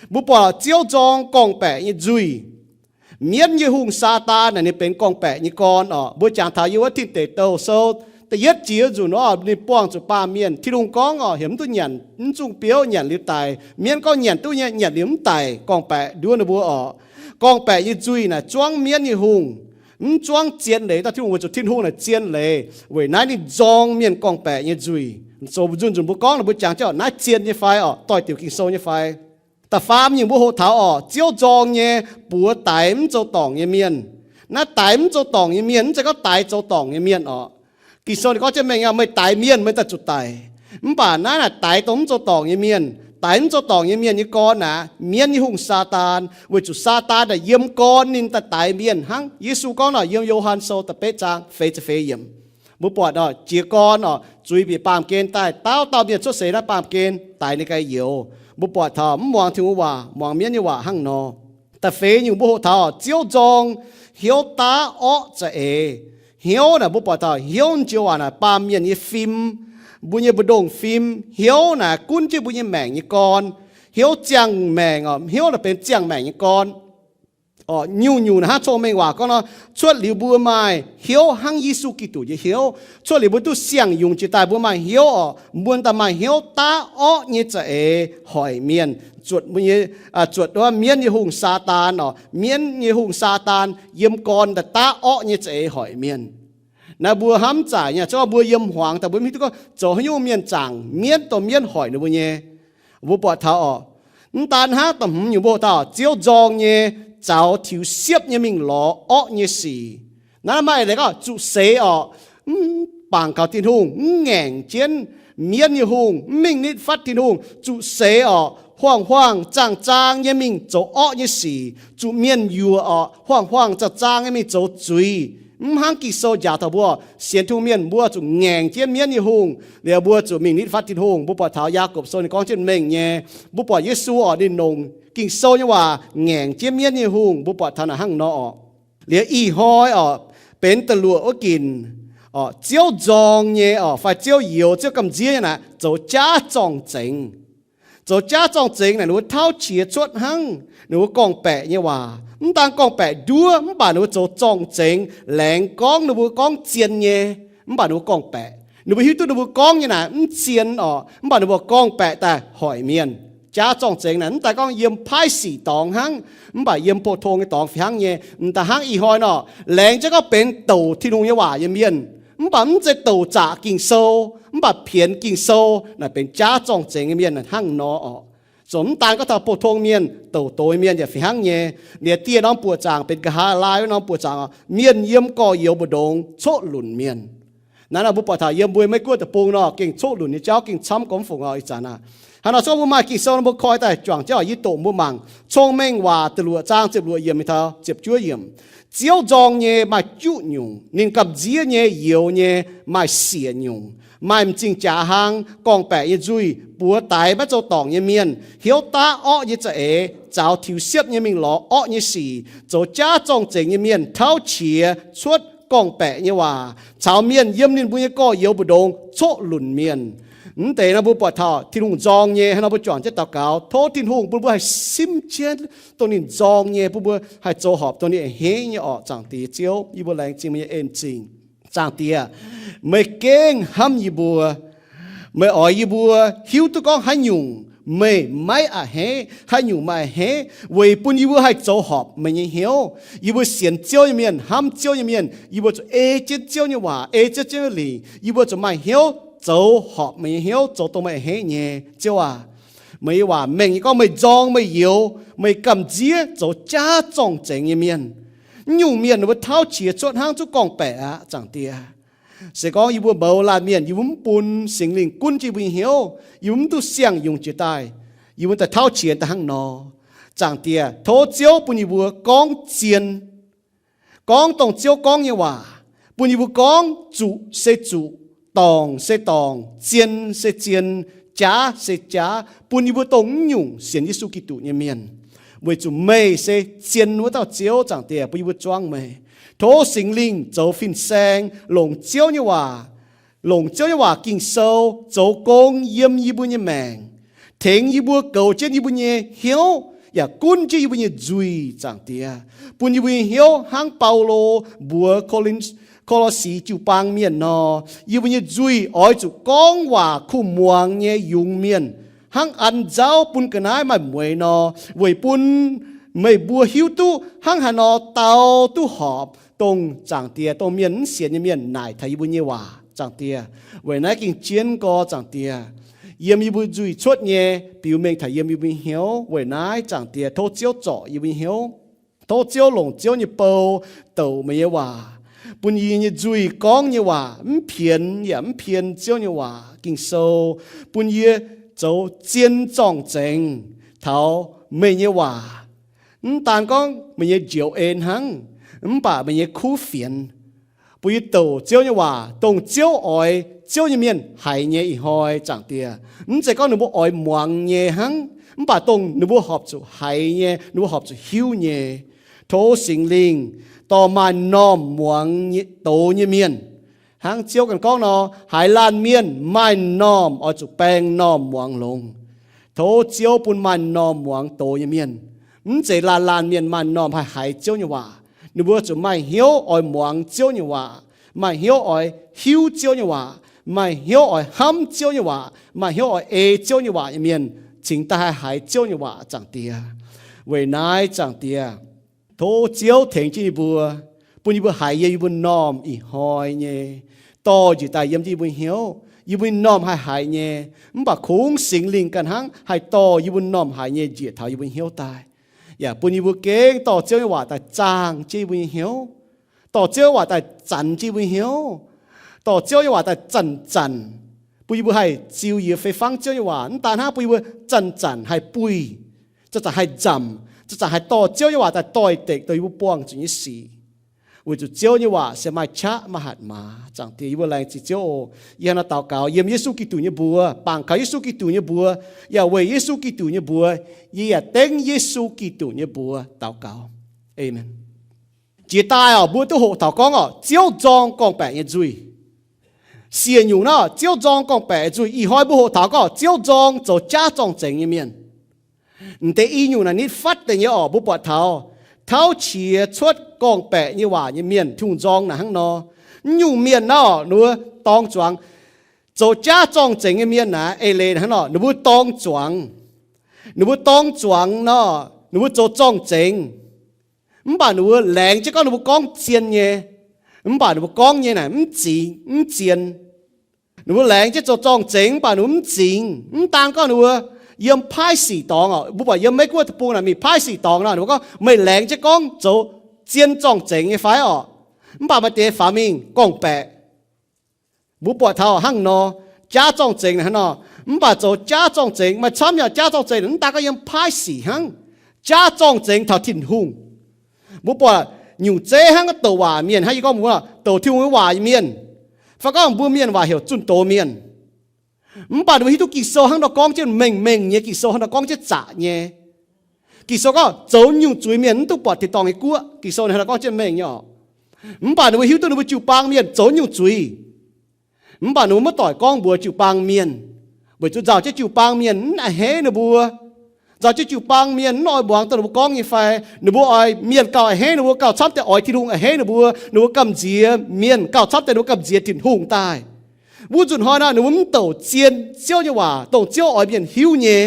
Mbuo buatc Ziouv nzorng gorngv-baeqc nyei nzuih. Mienv nyei hungh Saadaan naaic ninh benx gorngv-baeqc nyei gorn orqc. Mbuo jangx taux yiem wuov Tin Deic Douh Sou da'yietv jiex nzunc nor, ninh buangh zuqc baamh mienh. Tin-Hungh gorngv orqc, heuc mv duqv nyanc, mv zungh biouv, nyanc liuz daic. Mienv gorngv nyanc duqv nyei, nyanc liuz mv daic. Gorngv-baeqc nduov ninh mbuo orqc. Gorngv-baeqc nyei nzuih naaic zuangv mienv nyei hungh, mv zuangv zien leiz dauh Tin-Hungh, weic zuqc Tin-Hungh naaic zien leiz. Weic naaiv ninh nzorng mienh gorngv-baeqc nyei nzuih. Zoux nzunc nzunc mbuo gorngv, mbuo jangx jienv naaiv zien nyei fai orqc, doix-diuc Ging-Sou nyei fai. Da'faam nyungc mbuo hoqc taux orqc, Ziouv nzorng nyei buoz daix mv zoux dorngc nyei mienh. Naaiv daix mv zoux dorngc nyei mienh mv zeiz gorngv daix zoux dorngc nyei mienh orqc. Ging-Sou ninh gorngv jienv mengh aqv, meih daix mienh meih daaih zuqc daic. Mv baac naaiv naaic daix dongh mv zoux dorngc nyei mienh. Daix mv zoux dorngc nyei mienh nyei gorn aqv, mienv nyei hungh Saadaan. Weic zuqc Saadaan naaic yiem gorn ninh daaih daix mienh hnangv. Yesu gorngv nor, yiem Yo^han Sou da'betv zaang feix ziepc feix yiemc, mbuo buatc orqc, jiez gorn orqc, zuiz bieqc baamh gen daaih, dauh dauh mienh cuotv seix naaiv baamh gen daix ninh ganh youz. Mbuo buatc taux mv muangx Tin-Hungh waac, muangx mienv nyei waac hnangv nor. Da'feix nyungc mbuo hoqc taux Ziouv nzorng hnyouv daav orqv za'eix. Hnyouv naaic mbuo buatc taux hnyouv joux waac naaic baamh mienh nyei fim, mbuo nyei mbu'ndongx fim. Hnyouv naaic gunv jienv mbuo nyei maengc nyei gorn. Hnyouv ziangh maengc orqc, hnyouv naaic benx ziangh maengc nyei gorn. Orqc, nyungc-nyungc naaic hnangv Cong-Mengh Waac gorngv nor, cuotv liuz mbuo maaih hnyouv hnangv Yesu Giduc nyei hnyouv. Cuotv liuz mbuo duqv siang-yungz jiex daaih mbuo maaih hnyouv orqc, mbuo daaih maaih hnyouv daav orqv nyei za'eix hoic mienh, zuotc mbuo nyei, zuotc wuov mienv nyei hungh Saadaan orqc. Mienv nyei hungh Saadaan yiem gorn daaih daav orqv nyei za'eix hoic mienh. Naaiv mbuo hnamv zaaic nyei, se gorngv mbuo yiem hmuangx daaih mbuo mv hiuv duqv gorngv zoux haaix nyungc mienh zaangc mienv dongh mienv hoic ninh mbuo nyei. Mbuo buatc taux orqc, mv daan hnangv, da'hmz nyungc mbuo hoqc taux Ziouv nzorng nyei zaux tiux siepv nyei mingh lorz orqv nyei sic. Naaiv maaih leiz gorngv zuqc seix orqc, mv bangc kaux Tin-Hungh, mv ngaengc jienv mienv nyei hungh, mv mingh nitv fatv Tin-Hungh, zuqc seix orqc, huaang-huaang zaang-zaang nyei mingh zoux orqv nyei sic, zuqc mienh yuoqc orqc, huaang-huaang zaang-zaang nyei mingh zoux zuiz. Mv hnangv Ging-Sou njaaux taux mbuo, sienx Tin-Hungh mienh mbuo zuqc ngaengc jienv mienv nyei hungh, liuz mbuo zuqc mingh nitv fatv Tin-Hungh. Mbuo buatc taux Yaagorpc Sou ninh gorngv jienv mengh nyei. Mbuo buatc Yesu orqc, ninh longc Ging-Sou nyei waac ngaengc jienv mienv nyei hungh. Mbuo buatc taux naaic hnangv nor orqc. Liuz ih hnoi orqc, benx da'luoqc wuov ginc orqc, Ziouv nzorng nyei orqc, fai Ziouv youx, Ziouv gamh nziev nyei naaic, zoux jaav zorng-zengx. Zoux jaav zorng-zengx naaic, ninh mbuo tauv qiex cuotv hnangv ninh mbuo gorngv-baeqc nyei waac. Mv daan gorngv-baeqc nduov, mv baac ninh mbuo zoux zorng-zengx, laengz gorngv ninh mbuo gorngv zien nyei, mv baac ninh mbuo gorngv-baeqc. Ninh mbuo hiuv duqv ninh mbuo gorngv nyei naaic mv zien orqc, mv baac ninh mbuo gorngv-baeqc daaih hoic mienh. Jaav zorng-zengx naaic mv daan gorngv yiem paaiv sic dorngx hnangv, mv baac yiem pou-tong nyei dorngx fih hnangv nyei. Mv daan hnangv ih hnoi nor, laengz jienv gorngv benx douc Tin-Hungh nyei waac nyei mienh, mv baac mv zeiz douc zaqc Ging-Sou, mv baac pienx Ging-Sou naaic benx jaav zorng-zengx nyei mienh hnangv nor orqc. Zoux mv daan gorngv taux pou-tong mienh, douc doz nyei mienh yaac fih hnangv nyei. Liuz dieh norm buoqc zaangc benx nqa'haav laai wuov norm buoqc zaangc orqc, mienh yiem gorx-youz mbu'ndongx coqv lunc mienh. Naaiv nor mbuo buatc taux yiem mbuo Meiv Guoqv deic-bung nor gengh coqv lunc nyei jauv gengh camv gormx fungc orqc ih zanc aac. Hnangv nor se gorngv mbuo maaih Ging-Sou nor mbuo koi daaih juangc jienv oc, yie doqc mbuo mangc Cong-Mengh Waac da'luoqc zaang ziepc luoqc yiemc taux ziepc juov yiemc. Ziouv nzorng nyei maaih juqv nyungc, ninh gamh nziev nyei youx nyei maaih siec nyungc. Maaih m'zing jaax hlang, gorngv-baeqc nyei nzuih, buoz daix maiv zoux dorngc nyei mienh, hnyouv daav orqv nyei za'eix, zaux tiux siepv nyei mingh lorz orqv nyei sic, zoux jaav zorng-zengx nyei mienh tauv qiex cuotv gorngv-baeqc nyei waac, caux mienh yiem ninh mbuo nyei gorx-youz mbu'ndongx coqv lunc mienh. Mv deix nor mbuo buatc taux Tin-Hungh nzorng nyei. Hnangv nor mbuo juangc jienv daux gaux, tov Tin-Hungh bun mbuo haih simv jienv dongh ninh nzorng nyei, bun mbuo haih zoux horpc dongh ninh a'hneiv nyei orqc. Zaangc Diex Ziouv, yie mbuo laengz zingh meih nyei en zingh. Zaangc Diex, meih gengh hnamv yie mbuo. Meih oix yie mbuo hiuv duqv gorngv haaix nyungc meih maiv a'hneiv, haaix nyungc meih a'hneiv, weic bun yie mbuo haih zoux horpc meih nyei hnyouv. Yie mbuo sienx Ziouv nyei mienh, hnamv Ziouv nyei mienh, yie mbuo zuqc ei jienv Ziouv nyei waac, ei jienv Ziouv nyei lingc. Yie mbuo zuqc maaih hnyouv zoux horpc meih nyei hnyouv, zoux dongh meih a'hneiv nyei. Ziouv aac, meih nyei waac mengh nyei gorngv meih nzorng meih youx, meih gamh nziev zoux jaav zorng-zengx nyei mienh. Mv nyungc mienh ninh mbuo tauv qiex cuotv hnangv zuqc gorngv-baeqc aqv, Zaangc Diex. Se gorngv yie mbuo mouz laanh mienh, yie mbuo mv bun Singx Lingh gunv jienv yie mbuo nyei hnyouv, yie mbuo mv duqv siang-yungz jiex daaih, yie mbuo daaih tauv qiex daaih hnangv nor. Zaangc Diex, tov Ziouv bun yie mbuo gorngv zien, gorngv dongh Ziouv gorngv nyei waac, bun yie mbuo gorngv zuqc se zuqc, dorngc se dorngc, zien se zien, jaav se jaav, bun yie mbuo dongh mv nyungc sienx Yesu Giduc nyei mienh. Weic zuqc meih se zien wuov dauh Ziouv, Zaangc Diex, bun yie mbuo zuangv meih. Tov Singx Lingh zoux fin-saeng longc Ziouv nyei waac, longc Ziouv nyei waac Ging-Sou zoux gong yiem yie mbuo nyei maengc, tengx yie mbuo goux jienv yie mbuo nyei hnyouv yaac gunv jienv yie mbuo nyei nzuih, Zaangc Diex. Bun yie mbuo nyei hnyouv hnangv Baulo mbuox Ko^lin, Ko^lo^si jiu-baang mienh nor, yie mbuo nyei nzuih oix zuqc gorngv waac kuh muangx nyei yungz mienh, hnangv an nzauv bun ga'naaiv maaih mueix nor, weic bun meih mbuo hiuv duqv hnangv haaix nor dau duqv horpc dongh Zaangc Diex, dongh mienh mv sienx nyei mienh naaic taux yie mbuo nyei waac, Zaangc Diex. Weic naaiv ging jienv gorx, Zaangc Diex, yiem yie mbuo nzuih cuotv nyei biux mengh taux yiem yie mbuo nyei hnyouv. Weic naaiv, Zaangc Diex, tov Ziouv zorc yie mbuo nyei hnyouv. Tov Ziouv longc Ziouv nyei bou douc meih nyei waac, bun yie nyei nzuih gorngv nyei waac mv pienx yaac mv pien Ziouv nyei waac Ging-Sou, bun yie zoux zien zorng-zengx taux meih nyei waac. Mv daan gorngv meih nyei njoux en hnangv, mv baac meih nyei kuv fienx. Bun yie douc Ziouv nyei waac dongh Ziouv oix Ziouv nyei mienh haiz nyei ih hnoi, Zaangc Diex. Mv zeiz gorngv ninh mbuo oix muangx nyei hnangv, mv baac dongh ninh mbuo horpc zuqc haiz nyei, ninh mbuo horpc zuqc hiuv nyei. Tov Singx Lingh dorh maaih m'normh muangx nyei, doz nyei mienh. Hnangv Ziouv ganh gorngv nor, haaix laanh mienh maaih m'normh oix zuqc baeng m'normh muangx longx. Tov Ziouv bun maaih m'normh muangx doz nyei mienh. Mv zeiz laanh laanh mienh maaih m'normh haih haiz Ziouv nyei waac. Ninh mbuo zuqc maaih hnyouv oix muangx Ziouv nyei waac, maaih hnyouv oix hiuv Ziouv nyei waac, maaih hnyouv oix hnamv Ziouv nyei waac, maaih hnyouv oix ei Ziouv nyei waac nyei mienh cingx daaih haih haiz Ziouv nyei waac, Zaangc Diex. Weic naaiv, Zaangc Diex, tov Ziouv tengx jienv yie mbuo, bun yie mbuo haiz yiem yie mbuo m'normh ih hnoi nyei, dorh njiec daaih yiem jienv yie mbuo hnyouv. Yie mbuo m'normh haih haiz nyei, mv baac kungx Singx Lingh ganh hnangv haih dorh yie mbuo m'normh haiz nyei njiec taux yie mbuo hnyouv daaih, yaac bun yie mbuo gengh dorh Ziouv nyei waac daaih zaangh jienv yie mbuo nyei hnyouv, dorh Ziouv nyei waac daaih zanc jienv yie mbuo hnyouv, dorh Ziouv nyei waac daaih zanc-zanc, bun yie mbuo haih ziux yie fei fangv Ziouv nyei waac. Mv daan hnangv, bun yie mbuo zanc-zanc haih buih, zanc-zanc haih nzamc, zanc-zanc haih dorh Ziouv nyei waac daaih doix-dekc dongh yie mbuo buangh zuqc nyei sic. Weic zuqc Ziouv nyei waac se maaih qaqv maaih hatc maaz. Zaangc Diex, yie mbuo laengz zingh Ziouv oc. Yie hnangv naaiv daux gaux yiem Yesu Giduc nyei mbuox, bangc kaux Yesu Giduc nyei mbuox, yaac weic Yesu Giduc nyei mbuox, yie yaac dengv Yesu Giduc nyei mbuox daux gaux. Aamen. Jiex daaih oc, mbuo duqv hoqc taux gorngv oc, Ziouv nzorng gorngv-baeqc nyei nzuih. Siec nyungc naaiv, Ziouv nzorng gorngv-baeqc nyei nzuih. Ih hnoi mbuo hoqc taux gorngv Ziouv nzorng zoux jaav zorng-zengx nyei mienh. M'deix i nyungc naaic nitv fatv deix nyei oc, mbuo buatc taux tauv qiex cuotv gorngv-baeqc nyei waac nyei mienh, Tin-Hungh nzorng naaic hnangv nor. Mv nyungc mienh naaiv oc, ninh mbuo dorng zuangx. Zoux jaav zorng-zengx nyei mienh naaic, eix leiz hnangv nor, ninh mbuo dorng zuangx. Ninh mbuo dorng zuangx nor, ninh mbuo zoux zorng-zengx. Mv baac ninh mbuo laengz jienv gorngv ninh mbuo gorngv zien nyei. Mv baac ninh mbuo gorngv nyei naaic mv zingx, mv zien. Ninh mbuo laengz jienv zoux zorng-zengx, mv baac ninh mbuo mv zingx. Mv daan gorngv ninh mbuo yiem paaiv sic dorngx oc. Mbuo buatc yiem Meiv Guoqv deic-bung naaic mingh paaiv sic dorngx nor, ninh mbuo gorngv, meih laengz jienv gorngv zoux zien zorng-zengx nyei fai orqc? Mv baac maaih deix faaux mingh gorngv-baeqc. Mbuo buatc taux hnangv nor, jaav zorng-zengx hnangv nor, Mv baac zoux jaav zorng-zengx, maaih camv yaac jaav zorng-zengx mv daaih gorngv yiem paaiv sic hnangv. Jaav zorng-zengx taux Tin-Hungh. Mbuo buatc nyungc zeiv hnangv douc waac mienh hnangv yie gorngv mbuo, douc Tin-Hungh nyei waac nyei mienh, fai gorngv mbuo mienh waac heuc zunh doz mienh. Mv baac ninh mbuo hiuv duqv Ging-Sou hnangv nor gorngv jienv mengh mengh nyei, Ging-Sou hnangv nor gorngv jienv zaqc nyei. Ging-Sou gorngv zoux nyungc zuiz mienh mv dungx buatc tin-dorngh nyei guoqv. Ging-Sou ninh hnangv nor gorngv jienv mengh nyei orqc. Mv baac ninh mbuo hiuv duqv ninh mbuo jiu-baang mienh zoux nyungc zuiz. Mv baac ninh mbuo maiv doic gorngv mbuox jiu-baang mienh, weic zuqc nzauh jienv jiu-baang mienh mv a'hneiv ninh mbuo. Nzauh jienv jiu-baang mienh mv oix muangx dongh ninh mbuo gorngv nyei fai, ninh mbuo oix mienh gauh a'hneiv ninh mbuo, gauh camv deix oix Tin-Hungh a'hneiv ninh mbuo, ninh mbuo gamh nziex mienh gauh camv deix ninh mbuo gamh nziex Tin-Hungh daaih. Wuov nzunc hnoi naaic ninh mbuo mv douc zien Ziouv nyei waac, dongh Ziouv oix mienh hiuv nyei,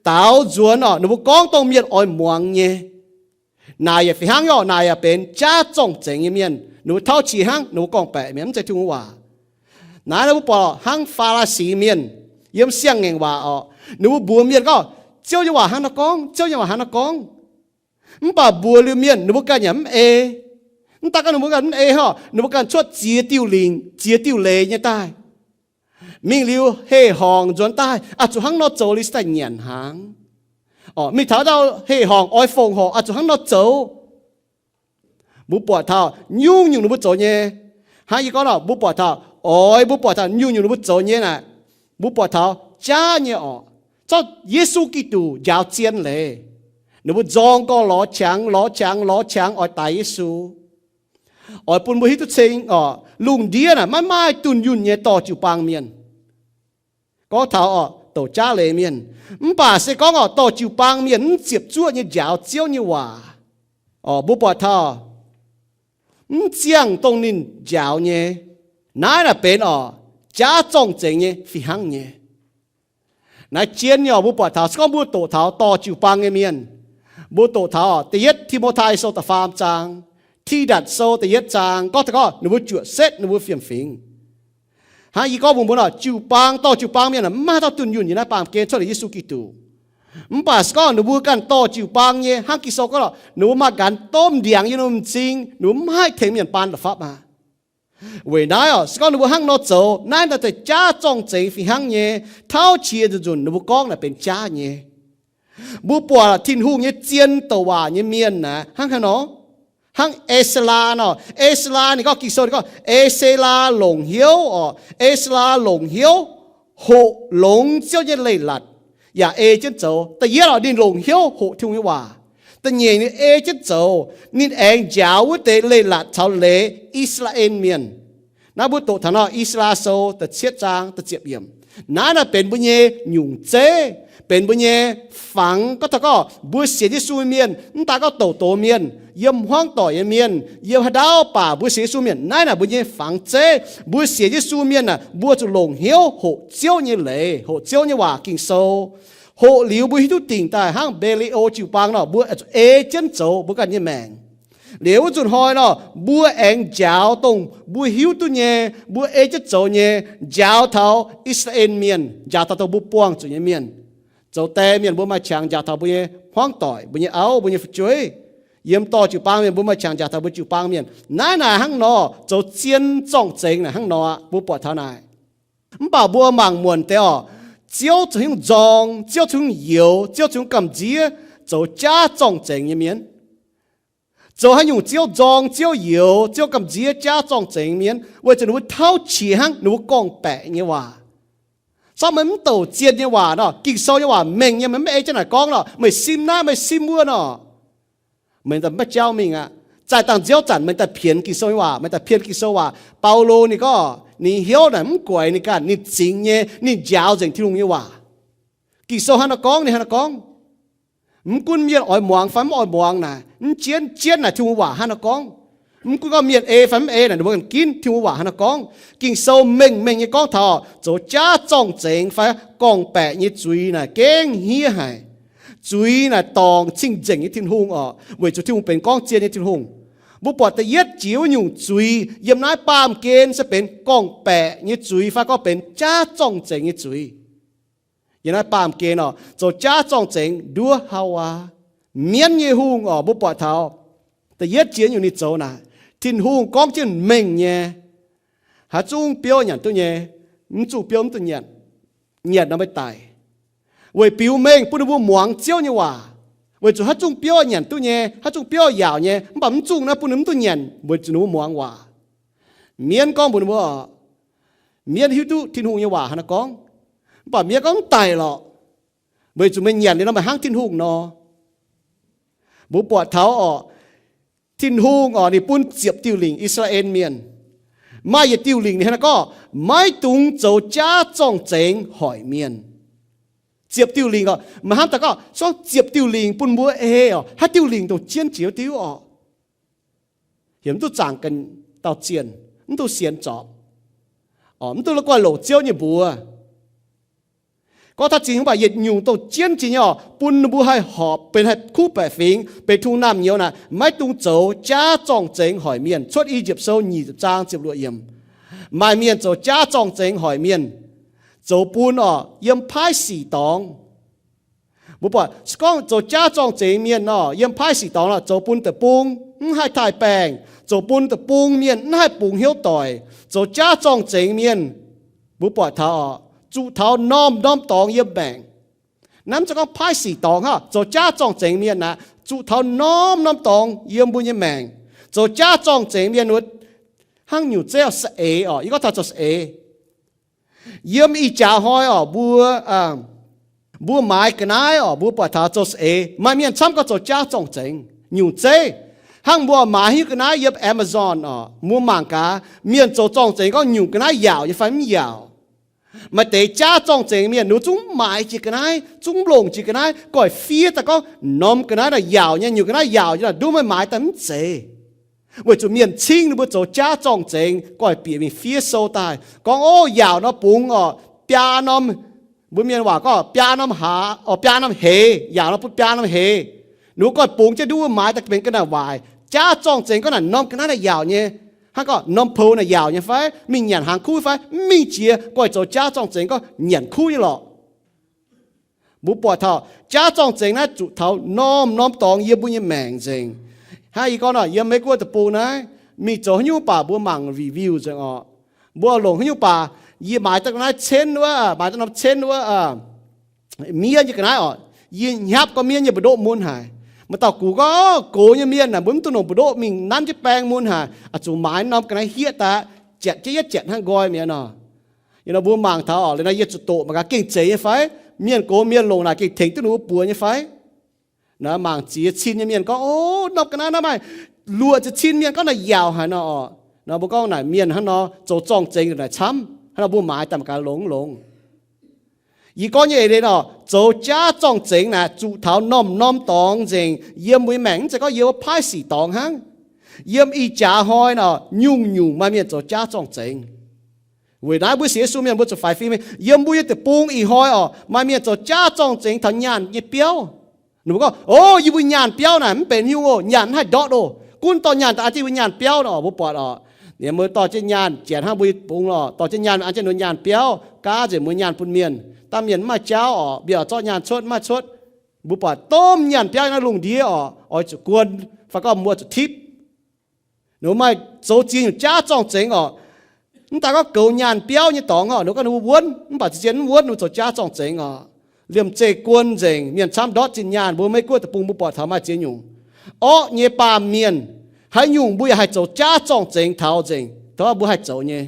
daaux nzuonx orqc, ninh mbuo gorngv dongh mienh oix muangx nyei. Naaic yaac fih hnangv orqc, naaic yaac benx jaav zorng-zengx nyei mienh. Ninh mbuo tauv qiex hnangv, ninh mbuo gorngv-baeqc mienh, mv zeiz Tin-Hungh waac. Naaiv mbuo buatc hnangv Faa^laa^si mienh yiem siang-ngaengc waac orqc, ninh mbuo mbuox mienh gorngv, Ziouv nyei waac hnangv nor gorngv, Ziouv nyei waac hnangv nor gorngv. Mv baac mbuox liuz mienh ninh mbuo ganh yaac mv ei. Mv daaih gorngv ninh mbuo ganh mv ei hor, ninh mbuo ganh cuotv ziex diuh lingc, ziex diuh leiz nyei daaih. Mingh liuz heh horngc nzuonx daaih, aqc zuqc hnangv nor zoux liuz se daaih nyanc hnaangx. Orqc, mingh taux ndau heh horngc oix fongc horc, aqc zuqc hnangv nor zoux. Mbuo buatc taux nyungc-nyungc ninh mbuo zoux nyei. Hnangv yie gorngv nor, mbuo buatc taux oix, mbuo buatc taux nyungc-nyungc ninh mbuo zoux nyei naaic, mbuo buatc taux jaav nyei orqc. Zorqv Yesu Giduc njaaux zien leiz, ninh mbuo nzorng gorx lorz qangx, lorz qangx, lorz qangx oix daix Yesu. Oix bun mbuo hiuv duqv cing orqc, lungh ndiev naaic maiv maaih dunh yunh nyei dorh jiu-baang mienh. Gorngv taux orqc, douc jaav leiz mienh. Mv baac se gorngv orqc, dorh jiu-baang mienh mv ziepc zuoqv nyei njaaux Ziouv nyei waac, orqc, mbuo buatc taux mv ziangh dongh ninh njaaux nyei. Naaiv naaic benx orqc, jaav zorng-zengx nyei fih hnangv nyei. Naaiv jien nyei orqc, mbuo buatc taux se gorngv mbuo doqc taux dorh jiu-baang nyei mienh, mbuo doqc taux da'yietv Ti^mo^tai Sou da'faam zaang, Tidatc Sou da'yietv zaang, gorngv taux gorngv ninh mbuo juoqc setv ninh mbuo fiem-fingx. Hnangv yie gorngv mbuox mbuo nor, jiu-baang, dorh jiu-baang mienh mv maaih haaix dauh dunh yunh yiem naaiv baamh gen cuotv liuz Yesu Giduc. Mv baac se gorngv ninh mbuo ganh dorh jiu-baang nyei, hnangv Ging-Sou gorngv lorqc, ninh mbuo maaih nqanx domh ndiangx yiem ninh mbuo m'zing, ninh mbuo mv haih tengx mienh baan la'fapv aqv. Weic naaiv orqc, se gorngv ninh mbuo hnangv nor zoux, naaiv naaic deix jaav zorng-zengx fih hnangv nyei, tauv qiex nzunc-nzunc ninh mbuo gorngv naaic benx jaav nyei. Mbuo buatc Tin-Hungh nyei zien douc waac nyei mienh naaic hnangv haaix nor? Hnangv E^se^laa nor. E^se^laa ninh gorngv, Ging-Sou ninh gorngv, E^se^laa longc hnyouv orqc, E^se^laa longc hnyouv hoqc longx Ziouv nyei leiz-latc yaac ei jienv zoux. Da'yietv orqc, ninh longc hnyouv hoqc Tin-Hungh nyei waac. Da'nyeic ninh ei jienv zoux, ninh aengx njaaux wuov deix leiz-latc caux leiz I^saa^laa^en Mienh. Naaiv mbuo doqc taux nor, I^saa^laa Sou da'cietv zaang da'ziepc yiemc. Naaiv naaic benx mbuo nyei nyungc zeiv, benx mbuo nyei fangx. Gorngv taux gorngv mbuo sienx Yesu nyei mienh, mv daaih gorngv douc doz mienh, yiem hmuangv doic nyei mienh, yiem haaix ndau baac mbuo sienx Yesu mienh, naaiv naaic mbuo nyei fangx zeiv. Mbuo sienx Yesu mienh aah, mbuo zuqc longc hnyouv hoqc Ziouv nyei leiz, hoqc Ziouv nyei waac Ging-Sou. Hoqc liuz mbuo hiuv duqv dingc daaih hnangv Mbe^li^o jiu-baang nor, mbuo zuqc ei jienv zoux mbuo ganh nyei maengc. Liuz wuov nzunc hnoi nor, mbuo aengx njaaux dongh mbuo hiuv duqv nyei, mbuo ei jienv zoux nyei, njaaux taux I^saa^laa^en Mienh, njaaux taux dongh mbuo buangh zuqc nyei mienh. Zoux die mienh mbuo maaih qangx njaaux taux mbuo nyei hmuangv doic, mbuo nyei auv, mbuo nyei fu'jueiv. Yiem dorh jiu-baang mienh mbuo maaih qangx njaaux taux mbuo jiu-baang mienh. Naaiv naaic hnangv nor zoux zien zorng-zengx naaic hnangv nor aqv, mbuo buatc taux naaic. Mv baac mbuo mangc muonc deix orqc, Ziouv zoux haaix nyungc nzorng, Ziouv zoux haaix nyungc youx, Ziouv zoux haaix nyungc gamh nziev zoux jaav zorng-zengx nyei mienh? Zoux haaix nyungc Ziouv nzorng, Ziouv youx, Ziouv gamh nziev jaav zorng-zengx mienh? Weic zuqc ninh mbuo tauv qiex hnangv ninh mbuo gorngv-baeqc nyei waac. Sortv meih mv douc zien nyei waac nor, Ging-Sou nyei waac mengh nyei, meih mv ei jienv naaic gorngv nor, meih sim naaiv, meih sim wuov nor, meih daaih maiv jauv mingh aqv. Zaih dangh nziouv zanc meih daaih pienx Ging-Sou nyei waac, meih daaih pienx Ging-Sou waac. Baulo ninh gorngv ninh hnyouv naaic mv guaix ninh ganh, ninh zingx nyei, ninh njaaux nzengc Tin-Hungh nyei waac. Ging-Sou hnangv nor gorngv, ninh hnangv nor gorngv. Mv gunv mienh oix muangx fai mv oix muangx naaic, mv jienv jienv naaic Tin-Hungh waac hnangv nor gorngv. Mv gunv gorngv mienh ei fai mv ei naaic, ninh mbuo ganh ginv Tin-Hungh waac hnangv nor gorngv. Ging-Sou mengh mengh nyei gorngv taux zoux jaav zorng-zengx fai gorngv-baeqc nyei zuiz naaic gengh hniev haic. Zuiz naaic dorngc cing-nzengc nyei Tin-Hungh orqc, weic zuqc Tin-Hungh benx gorngv zien nyei Tin-Hungh. Mbuo buatc da'yietv jiex wuov nyungc zuiz yiem naaiv baamh gen se benx gorngv-baeqc nyei zuiz fai gorngv benx jaav zorng-zengx nyei zuiz. Yiem naaiv baamh gen orqc, zoux jaav zorng-zengx nduov Haawaa, mienv nyei hungh orqc. Mbuo buatc taux da'yietv jiex nyungc ninh zoux naaic, Tin-Hungh gorngv jienv mengh nyei, haaix zungv biouv nyanc duqv nyei, mv zungh biouv mv duqv nyanc. nyanc nor meih daic, weic biux mengh bun ninh mbuo muangx Ziouv nyei waac. Weic zuqc haaix zungh biouv nyanc duqv nyei, haaix zungh biouv yaauc nyei, mv baac mv zungh naaiv bun ninh mv duqv nyanc weic zuqc ninh mbuo muangx waac. Mienv gorngv mbuox ninh mbuo, mienv hiuv duqv Tin-Hungh nyei waac haaix nor gorngv, mv baac mienv gorngv, mv daic lorqc, weic zuqc meih nyanc liuz nor meih hnangv Tin-Hungh nor. Mbuo buatc taux orqc, Tin-Hungh orqc, ninh bun ziepc diuh lingc I^saa^laa^en Mienh. Maaih yietc diuh lingc ninh hnangv naaiv gorngv, maiv dungx zoux jaav zorng-zengx hoic mienh. Ziepc diuh lingc orqc, meih hnamv daaih gorngv, zorngv ziepc diuh lingc bun mbuo ei orqc, haaix diuh lingc dongh jienv jiex diuv orqc, heuc mv duqv zaangc ganh dauh zienh, mv duqv sienx zorpc, mv duqv la'guaih longc Ziouv nyei mbuox. Gorngv taux zingh mv baac yietc nyungc dongh jienv jiex nyei orqc, bun ninh mbuo haih horpc benx haih kuv baeqc fingx, benx tungh naamh nyouz naaic, maiv dungx zoux jaav zorng-zengx hoic mienh. Cuotv I^yipv Sou nyic ziepc zaang ziepc luoqc yiemc, maaih mienh zoux jaav zorng-zengx hoic mienh, zoux bun orqc yiem paaiv sic dorngx. Mbuo buatc se gorngv zoux jaav zorng-zengx mienh orqc yiem paaiv sic dorngx orqc, zoux bun deic-bung mv haih taaih baengh, zoux bun deic-bung mienh mv haih bungx hnyouv doic, zoux jaav zorng-zengx mienh, mbuo buatc taux orqc, zuqc taux norm-norm dorngx yiem maengc. Naaiv mv zeiz gorngv paaiv sic dorngx hnangv, zoux jaav zorng-zengx mienh aqv, zuqc taux norm-norm dorngx yiem mbuo nyei maengc. Zoux jaav zorng-zengx mienh wuov hnangv nyungc zeiv orqc, saeng-eix orqc, yie gorngv taux zoux saeng-eix. Yiem ih jaax hnoi orqc, mbuo, mbuo maaiz ga'naaiv orqc, mbuo buatc taux zoux saeng-eix maaih mienh camv gorngv zoux jaav zorng-zengx nyungc zeiv. Hnangv mbuo maaiz haaix nyungc ga'naaiv yiem Amazon orqc, mbuo mangc gaax mienh zoux zorng-zengx gorngv nyungc ga'naaiv yaauc nyei fai mv yaauc. Maaih deix jaav zorng-zengx mienh ninh zungv maaiz jiex ga'naaiv, zungv longc jiex ga'naaiv, goiv fiev daaih gorngv norm ga'naaiv naaic yaauc nyei, nyungc ga'naaiv yaauc nyei naaic nduov meih maaiz daaih mv zeiz. Weic zuqc mienh cingv ninh mbuo zoux jaav zorng-zengx, goiv bieqc mingh fiev sou daaih gorngv, ov, yaauc nor bungx orqc biaa norm, mbuo mienh waac gorngv biaa norm hlaax, orqc biaa norm heix, yaauc nor bun biaa norm heix. Ninh mbuo goiv bungx jienv nduov wuov maaiz daaih benx ga'naaiv waaic. Jaav zorng-zengx gorngv naaic norm ga'naaiv naaic yaauc nyei, hnangv gorngv norm pou naaic yaauc nyei fai, mingh nyanc hnaangx kuv fai, mv mingh jiex, goiv zoux jaav zorng-zengx gorngv nyanc kuv nyei lorqc. Mbuo buatc taux jaav zorng-zengx naaiv zuqc taux norm-norm dorngx yiem mbuo nyei maengc nzengc. Hnangv yie gorngv nor, yiem Meiv Guoqv deic-bung naaiv, mingh zoux haaix nyungc baac mbuo mangc review nzengc orqc. Mbuo longc haaix nyungc baac, yie maaiz daaih ga'naaiv cent wuov, maaiz daaih norm cent wuov, miev nyei ga'naaiv orqc, yie hnyapv gorngv miev nyei mbu'ndoqv mun haic. Maaih dauh gux gorngv, gox nyei mienh naaic mbuo mv dungx longc mbu'ndoqv mingh nanv jienv baeng mun haic, zuqc maaiz norm ga'naaiv hieqv daaih, jatc jienv yietv jatc hnangv nqoi mi'aqv nor. Yie nor mbuo mangc taux orqc, liuz naaiv yie zuqc doqc mangc gaax gengh zeiz nyei fai, mienh gox mienh longc naaic gengh tengx duqv ninh mbuo buoz nyei fai. Naaiv mangc ziex cin nyei mienh gorngv, o, norm ga'naaiv naaiv maaih luoqc ziepc cin mienh gorngv naaic yaauc haic nor orqc. Nor mbuo gorngv naaic mienh hnangv nor zoux zorng-zengx naaic camv, hnangv nor mbuo maaiz daaih mangc gaax longx mv longx. Yie gorngv nyei eix leiz orqc, zoux jaav zorng-zengx naaic zuqc taux norm-norm dorngx nzengc yiem mbuo nyei maengc, mv zeiz gorngv yiem wuov paaiv sic dorngx hnangv. Yiem ih jaax hnoi nor nyungc-nyungc maaih mienh zoux jaav zorng-zengx. Weic naaiv mbuo sienx Yesu mienh mbuo zuqc faix fim. Yiem mbuo nyei deic-bung ih hnoi orqc, maaih mienh zoux jaav zorng-zengx taux nyaanh nyei biauv. Ninh mbuo gorngv, o, yie mbuo nyaanh biauv naaic mv benx haaix nyungc oc, nyaanh mv haih ndortv oc. Gunv dorh nyaanh daaih an jienv yie mbuo nyaanh biauv nor, mbuo buatc orqc, ninh mbuo dorh jienv nyaanh janx hnangv mbuo nyei deic-bung lorqc, dorh jienv nyaanh an jienv ninh mbuo nyaanh biauv, gaav nzengc mbuo nyaanh bun mienh. Dangh mienh mv maaih jauv orqc, mienh oix zorqv nyaanh cuotv mv maaih cuotv. Mbuo buatc domh nyaanh biauv naaiv lungh ndiev orqc, oix zuqc guon fai gorngv mbuo zuqc tipv. Ninh mbuo maaih zoux ziex nyungc jaav zorng-zengx orqc. Mv daaih gorngv goux nyaanh biauv nyei dorngx orqc, ninh gorngv ninh mbuo wuonv, mv baac zien-zien mv wuonv, ninh mbuo zoux jaav zorng-zengx orqc. Liemh zeih guon nzengc, mienh camv ndortv zinh nyaanh. Mbuo Meiv Guoqv deic-bung mbuo buatc taux maaih ziex nyungc. Orqv nyei baamh mienh, haaix nyungc mbuo yaac haih zoux jaav zorng-zengx taux nzengc, taux mbuo haih zoux nyei.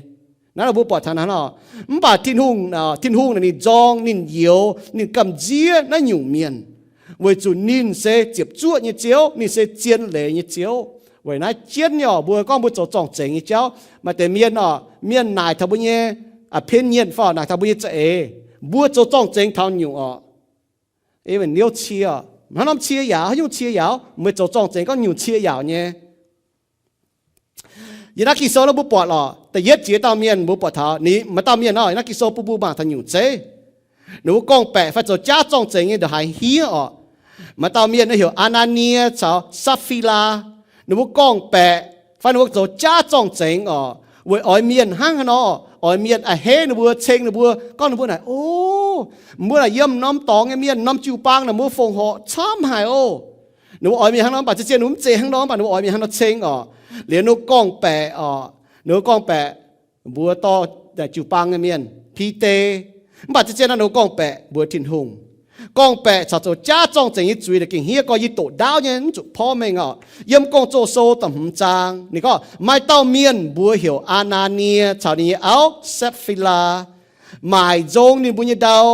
Naaiv nor mbuo buatc taux naaiv nor. Mv baac Tin-Hungh, Tin-Hungh naaic ninh nzorng, ninh youx, ninh gamh nziev naaiv nyungc mienh, weic zuqc ninh se ziepc zuoqv nyei Ziouv, ninh se zien leiz nyei Ziouv. Weic naaiv jienv nyei orqc, mbuo gorngv mbuo zoux zorng-zengx nyei jauv, maaih deix mienh orqc, mienh naaic taux mbuo nyei opinion fai naaic taux mbuo nyei za'eix, mbuo zoux zorng-zengx taux nyungc orqc, niouv cie, hnangv norm cie yaauc, haaix nyungc cie yaauc, meih zoux zorng-zengx gorngv nyungc cie yaauc nyei. Yiem naaiv Ging-Sou nor mbuo buatc lorqc, da'yietv jiex dauh mienh mbuo buatc taux ninh, maaih dauh mienh nor, naaiv Ging-Sou bun mbuo mangc taux nyungc zeiv. Ninh mbuo gorngv-baeqc fai zoux jaav zorng-zengx nyei ndongc haaix hniev orqc. Maaih dauh mienh heuc Aa^naa^nie caux Saa^fi^laa. Ninh mbuo gorngv-baeqc fai ninh mbuo zoux jaav zorng-zengx orqc, weic oix mienh hnangv haaix nor, oix mienh a'hneiv ninh mbuo, ceng ninh mbuo, gorngv ninh mbuo naaic, o, mbuo naaic yiem norm dorngx nyei mienh, norm jiu-baang naaic mbuo fongc horc camv haic oc. Ninh mbuo oix mienh hnangv nor, mv baac zien-zien ninh mbuo mv zeiz hnangv nor, mv baac ninh mbuo oix mienh hnangv nor ceng orqc. Liuz ninh mbuo gorngv-baeqc orqc, ninh mbuo gorngv-baeqc mbuox dorh jiu-baang nyei mienh, Bide, Mv baac zien-zien naaiv ninh gorngv-baeqc mbuox Tin-Hungh. Gorngv-baeqc caux zoux jaav zorng-zengx nyei zuiz naaic gengh hniev gorx, yie doqc ndaauv nyei, mv zuqc porv mengh oc. Yiem Gong-Zoh Sou da'hmz zaang ninh gorngv, maaih dauh mienh mbuox heuc Aa^naa^nie caux ninh nyei auv Sapv^fii^laa maaic nzong ninh mbuo nyei ndau.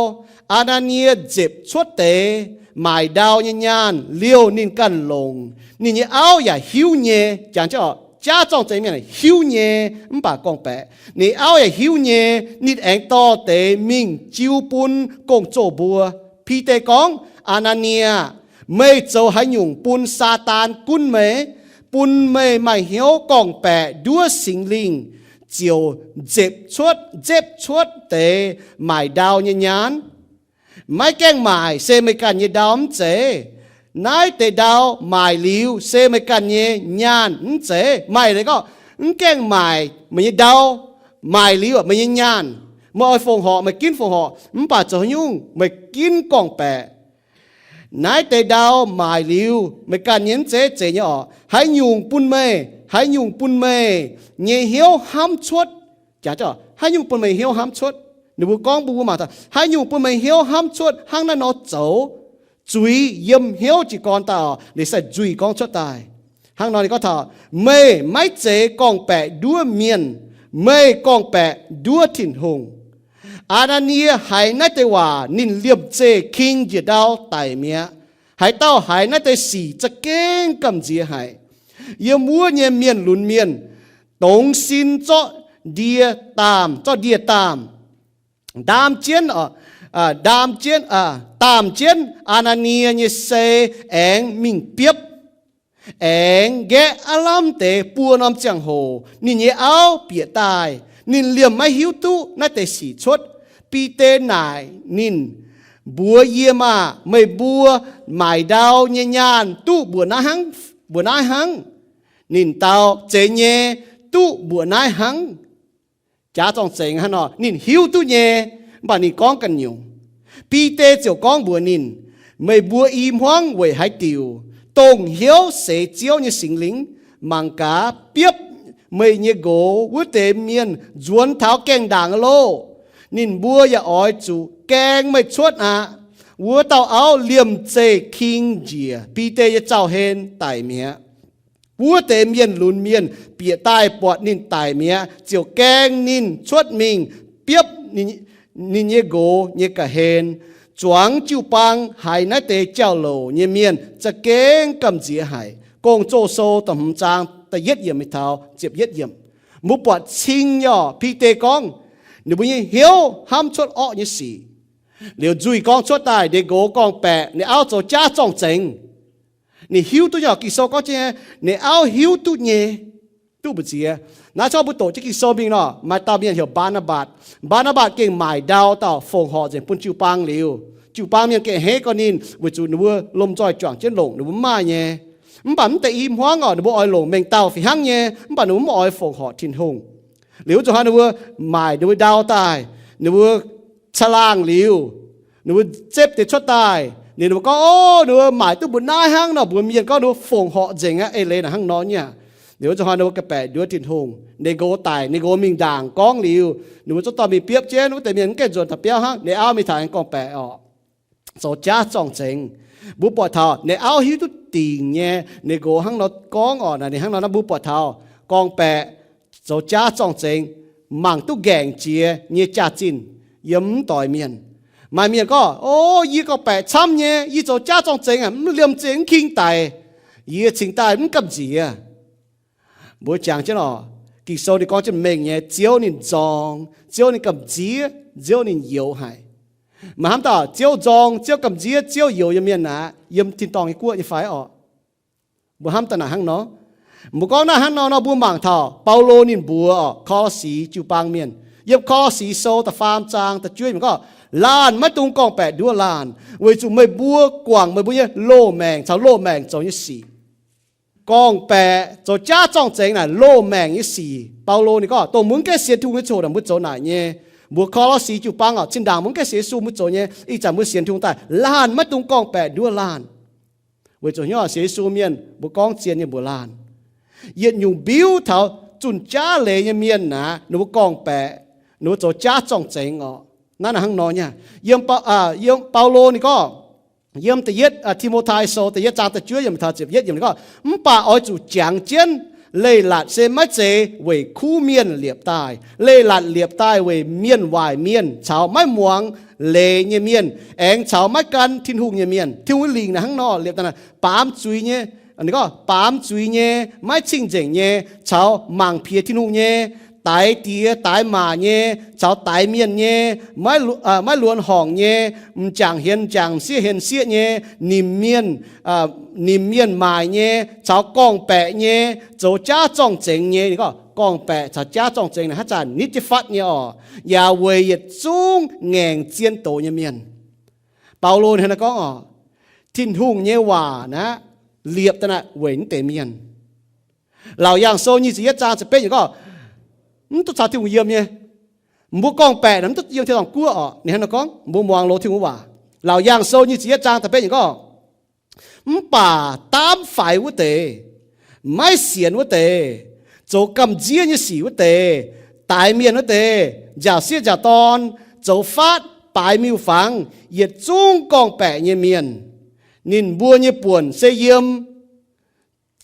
Aa^naa^nie nzepc cuotv deix maaic ndau nyei nyaanh liouh ninh ganh longc. Ninh nyei auv yaac hiuv nyei. Jangx jienv oc, jaav zorng-zengx mienh hiuv nyei, mv baac gorngv-baeqc ninh auv yaac hiuv nyei. Ninh aengx dorh deix mingh jiu bun gong-zoh mbuo. Bide gorngv, Aa^naa^nie aah! Meih zoux haaix nyungc bun Saadaan gunv meih? Bun meih maaih hnyouv gorngv-baeqc nduov Singx Lingh ziouc nzepc cuotv, nzepc cuotv deix maaic ndau nyei nyaanh? Maiv gaengh maaic se meih ganh nyei ndau mv zeiz? Naaiv deix ndau maaic liuz se meih ganh nyei nyaanh mv zeiz? Maaih leiz gorngv, mv gaengh maaic meih nyei ndau, maaic liuz meih nyei nyaanh. Meih oix fongc horc, meih ginv fongc horc, mv baac zoux haaix nyungc meih ginv gorngv-baeqc. Naaiv deix ndau maaic liuz meih ganh nyei mv zeiz? Zeiz nyei oc. Haaix nyungc bun meih, haaix nyungc bun meih nyei hnyouv hnamv cuotv? Jangx jienv, haaix nyungc bun meih hnyouv hnamv cuotv? Ninh mbuo gorngv mbuo mangc taux, haaix nyungc bun meih hnyouv hnamv cuotv hnangv naaiv nor zoux? Zuiz yiem hnyouv jiez gorn daaih oc. Ninh se nzuih gorngv cuotv daaih. Hnangv nor ninh gorngv taux, meih maiv zeiz gorngv-baeqc nduov mienh, meih gorngv-baeqc nduov Tin-Hungh. Aa^naa^nie haiz naaiv deix waac ninh liemh zeih king njiec ndau daic mi'aqv. Haaix dauh haiz naaiv deix sic za'gengh gamh nziex haic. Yiem wuov nyei mienh lunx mienh, dongz sin zorqv ndie daamh, zorqv ndie daamh, ndaam jienv, ndaam jienv, daamh jienv Aa^naa^nie nyei sei aengx mingh biopv. Aengx nqaeqv aav lamh deix buo norm ziangh hoc, ninh nyei auv bieqc daaih. Ninh liemh maiv hiuv duqv naaiv deix sic cuotv. Bide naaic ninh, mbuox yie maah! Meih mbuo maaic ndau nyei nyaanh duqv mbuoqc naaiv hnangv, mbuoqc naaiv hnangv? Ninh dau, zeiz nyei, duqv mbuoqc naaiv hnangv. Jaav zorng-zengx hnangv nor ninh hiuv duqv nyei, mv baac ninh gorngv ganh nyungc. Bide ziouc gorngv mbuox ninh, meih mbuo i hmuangv weic haaix diuc dongh hnyouv seix Ziouv nyei Singx Lingh mangc gaax biopv meih nyei nqox wuov deix mienh nzuonx taux gaengh ndaangc loh. Ninh mbuo yaac oix zuqc gaeng meih cuotv aqv. Wuov dauh auv liemh zeih king njiec Bide nyei zaux-hlen daic mi'aqv. Wuov deix mienh lunx mienh bieqc daaih buatc ninh daic mi'aqv, ziouc gaeng ninh cuotv mingh biopv ninh nyei nqox nyei ga'hlen. Zuangx jiu-baang haiz naaiv deix jauv-louc nyei mienh za'gengh gamh nziex haic. Gong-Zoh Sou da'hmz zaang da'yietv yiemc mingh taux ziepc yietv yiemc. Mbuo buatc cing nyei oc. Bide gorngv ninh mbuo nyei hnyouv hnamv cuotv orqv nyei sic. Liuz nzuih gorngv cuotv daaih ninh nqox gorngv-baeqc, ninh auv zoux jaav zorng-zengx. Ninh hiuv duqv nyei oc. Ging-Sou gorngv jienv ninh auv hiuv duqv nyei, duqv mbu'ziex. Naaiv corc mbuo doqc jienv Ging-Sou mingh nor, maaih dauh mienh heuc Mbaa^naa^mbatc. Mbaa^naa^mbatc gengh maaic ndau dauh fongc horc nzengc bun jiu-baang liuz, jiu-baang mienh gengh a'hneiv gorx ninh weic zuqc ninh mbuo lomh nzoih juangc jienv longc ninh mbuo mv maaih nyei. Mv baac mv deix i hmuangv oc, ninh mbuo oix longc mengh dauh fih hnangv nyei, mv baac ninh mbuo mv oix fongc horc Tin-Hungh. Liuz wuov zuqc hnoi ninh mbuo maaic ninh mbuo ndau daaih, ninh mbuo caangh laangh liuz, ninh mbuo zepv deix cuotv daaih, ninh mbuo gorngv, o, ninh mbuo maaic duqv mbuo naaiv hnangv nor, mbuox mienh gorngv ninh mbuo fongc horc nzengc aqv. Eix leiz naaic hnangv nor nyei aqv. Liuz wuov zuqc hnoi ninh mbuo ga'baeqc nduov Tin-Hungh, ninh nqox daic, ninh nqox mingh ndaangc gorngv liuz, ninh mbuo zuqc dorh mingh biopv jienv. Wuov deix mienh mv gaengh nzuonx taux biauv hnangv, ninh auv mingh taux aengx gorngv-baeqc orqc, zoux jaav zorng-zengx. Mbuo buatc taux ninh auv hiuv duqv dingc nyei, ninh nqox hnangv nor gorngv orqc, naaic ninh hnangv nor, mbuo buatc taux gorngv-baeqc zoux jaav zorng-zengx mangc duqv ngaengc jiex nyei jaax-zinh yiem mv doix mienh. Maaih mienh gorngv, o, yie gorngv-baeqc camv nyei, yie zoux jaav zorng-zengx aqv, mv liemh zeih mv king daic, yie cingx daaih mv gamh nziex. Mbuo jangx jienv oc, Ging-Sou ninh gorngv jienv mengh nyei, Ziouv ninh nzorng, Ziouv ninh gamh nziex, Ziouv ninh youx haic. Maaih hnamv dauh Ziouv nzorng, Ziouv gamh nziex, Ziouv youx nyei mienh aqv, yiem tin-dorngh nyei guoqv nyei fai orqc? Mbuo hnamv daaih naaic hnangv nor. Mbuo gorngv naaiv hnangv nor nor, mbuo mangc taux Baulo ninh mbuox orqc, Ko^lo^si jiu-baang mienh, yiem Ko^lo^si Sou da'faam zaang da'juov yiemc gorngv, laanh maiv dungx gorngv-baeqc nduov laanh, weic zuqc meih mbuo guangc meih mbuo nyei loz-maengc caux loz-maengc zoux nyei sic. Gorngv-baeqc zoux jaav zorng-zengx naaic loz-maengc nyei sic. Baulo ninh gorngv dongh mbuo mv gaengh sienx Tin-Hungh nyei ziangh hoc naaic mbuo zoux naaic nyei. Mbuox Ko^lo^si jiu-baang orqc, zinh ndaangc mbuo mv gaengh sienx Yesu mbuo zoux nyei. Ih zanc mbuo sienx Tin-Hungh daaih, laanh maiv dungx gorngv-baeqc nduov laanh. Weic zuqc hnyouv sienx Yesu mienh mbuo gorngv zien nyei mbuox laanh. Yietc nyungc mbiuv taux zunh jaav leiz nyei mienh naaic, ninh mbuo gorngv-baeqc, ninh mbuo zoux jaav zorng-zengx orqc. Naaiv hnangv nor nyei. Yiem, yiem Baulo ninh gorngv, yiem da'yietv Ti^mo^tai Sou da'yietv zaang da'juov yiemc taux ziepc yietv yiemc ninh gorngv, mv baac oix zuqc jangx jienv, leiz-latc se maiv zeiz weic kuv mienh liepc daaih. Leiz-latc liepc daaih weic mienh waaic mienh caux maiv muangx leiz nyei mienh, aengx caux maiv gan Tin-Hungh nyei mienh. Tin-Hungh lingc naaiv hnangv nor liepc daaih, baamz zuiz nyei, gorngv baamz zuiz nyei, maiv cing-nzengc nyei, caux mangc piex Tin-Hungh nyei, daix diex daix maac nyei, caux daix mienh nyei, maiv luonx horngc nyei, m'jangc hienx m'jangc, m'sieqv hienx m'sieqv nyei, nimc mienh, nimc mienh maaic nyei, caux gorngv-baeqc nyei, zoux jaav zorng-zengx nyei. Ninh gorngv gorngv-baeqc caux jaav zorng-zengx naaic haaix zanc nitv jienv fatv nyei orqc, yaac weic yietc zungv ngaengc zien doz nyei mienh. Baulo ninh hnangv naaiv gorngv orqc, Tin-Hungh nyei waac naaiv liepc daaih naaic weic naaiv deix mienh. Laauc Yaangh Sou nyic ziepc yietv zaang ziepc betv yiemc gorngv, mv duqv caux Tin-Hungh yiem nyei. Mbuo gorngv-baeqc naaic mv duqv yiem tin-dorngh guoqv orqc. Ninh hnangv naaiv gorngv, mbuo muangx loz Tin-Hungh waac. Laauc Yaangh Sou nyic ziepc yietv zaang ziepc betv yiemc gorngv, mv baac daamv faix wuov deix, maiv sienx wuov deix, zoux gamh nziev nyei sic wuov deix, daix mienh wuov deix, nziaauc sieqv nziaauc dorn, zoux faatv baaix miuc-fangx, yietc zungv gorngv-baeqc nyei mienh, ninh mbuo nyei buonc se yiem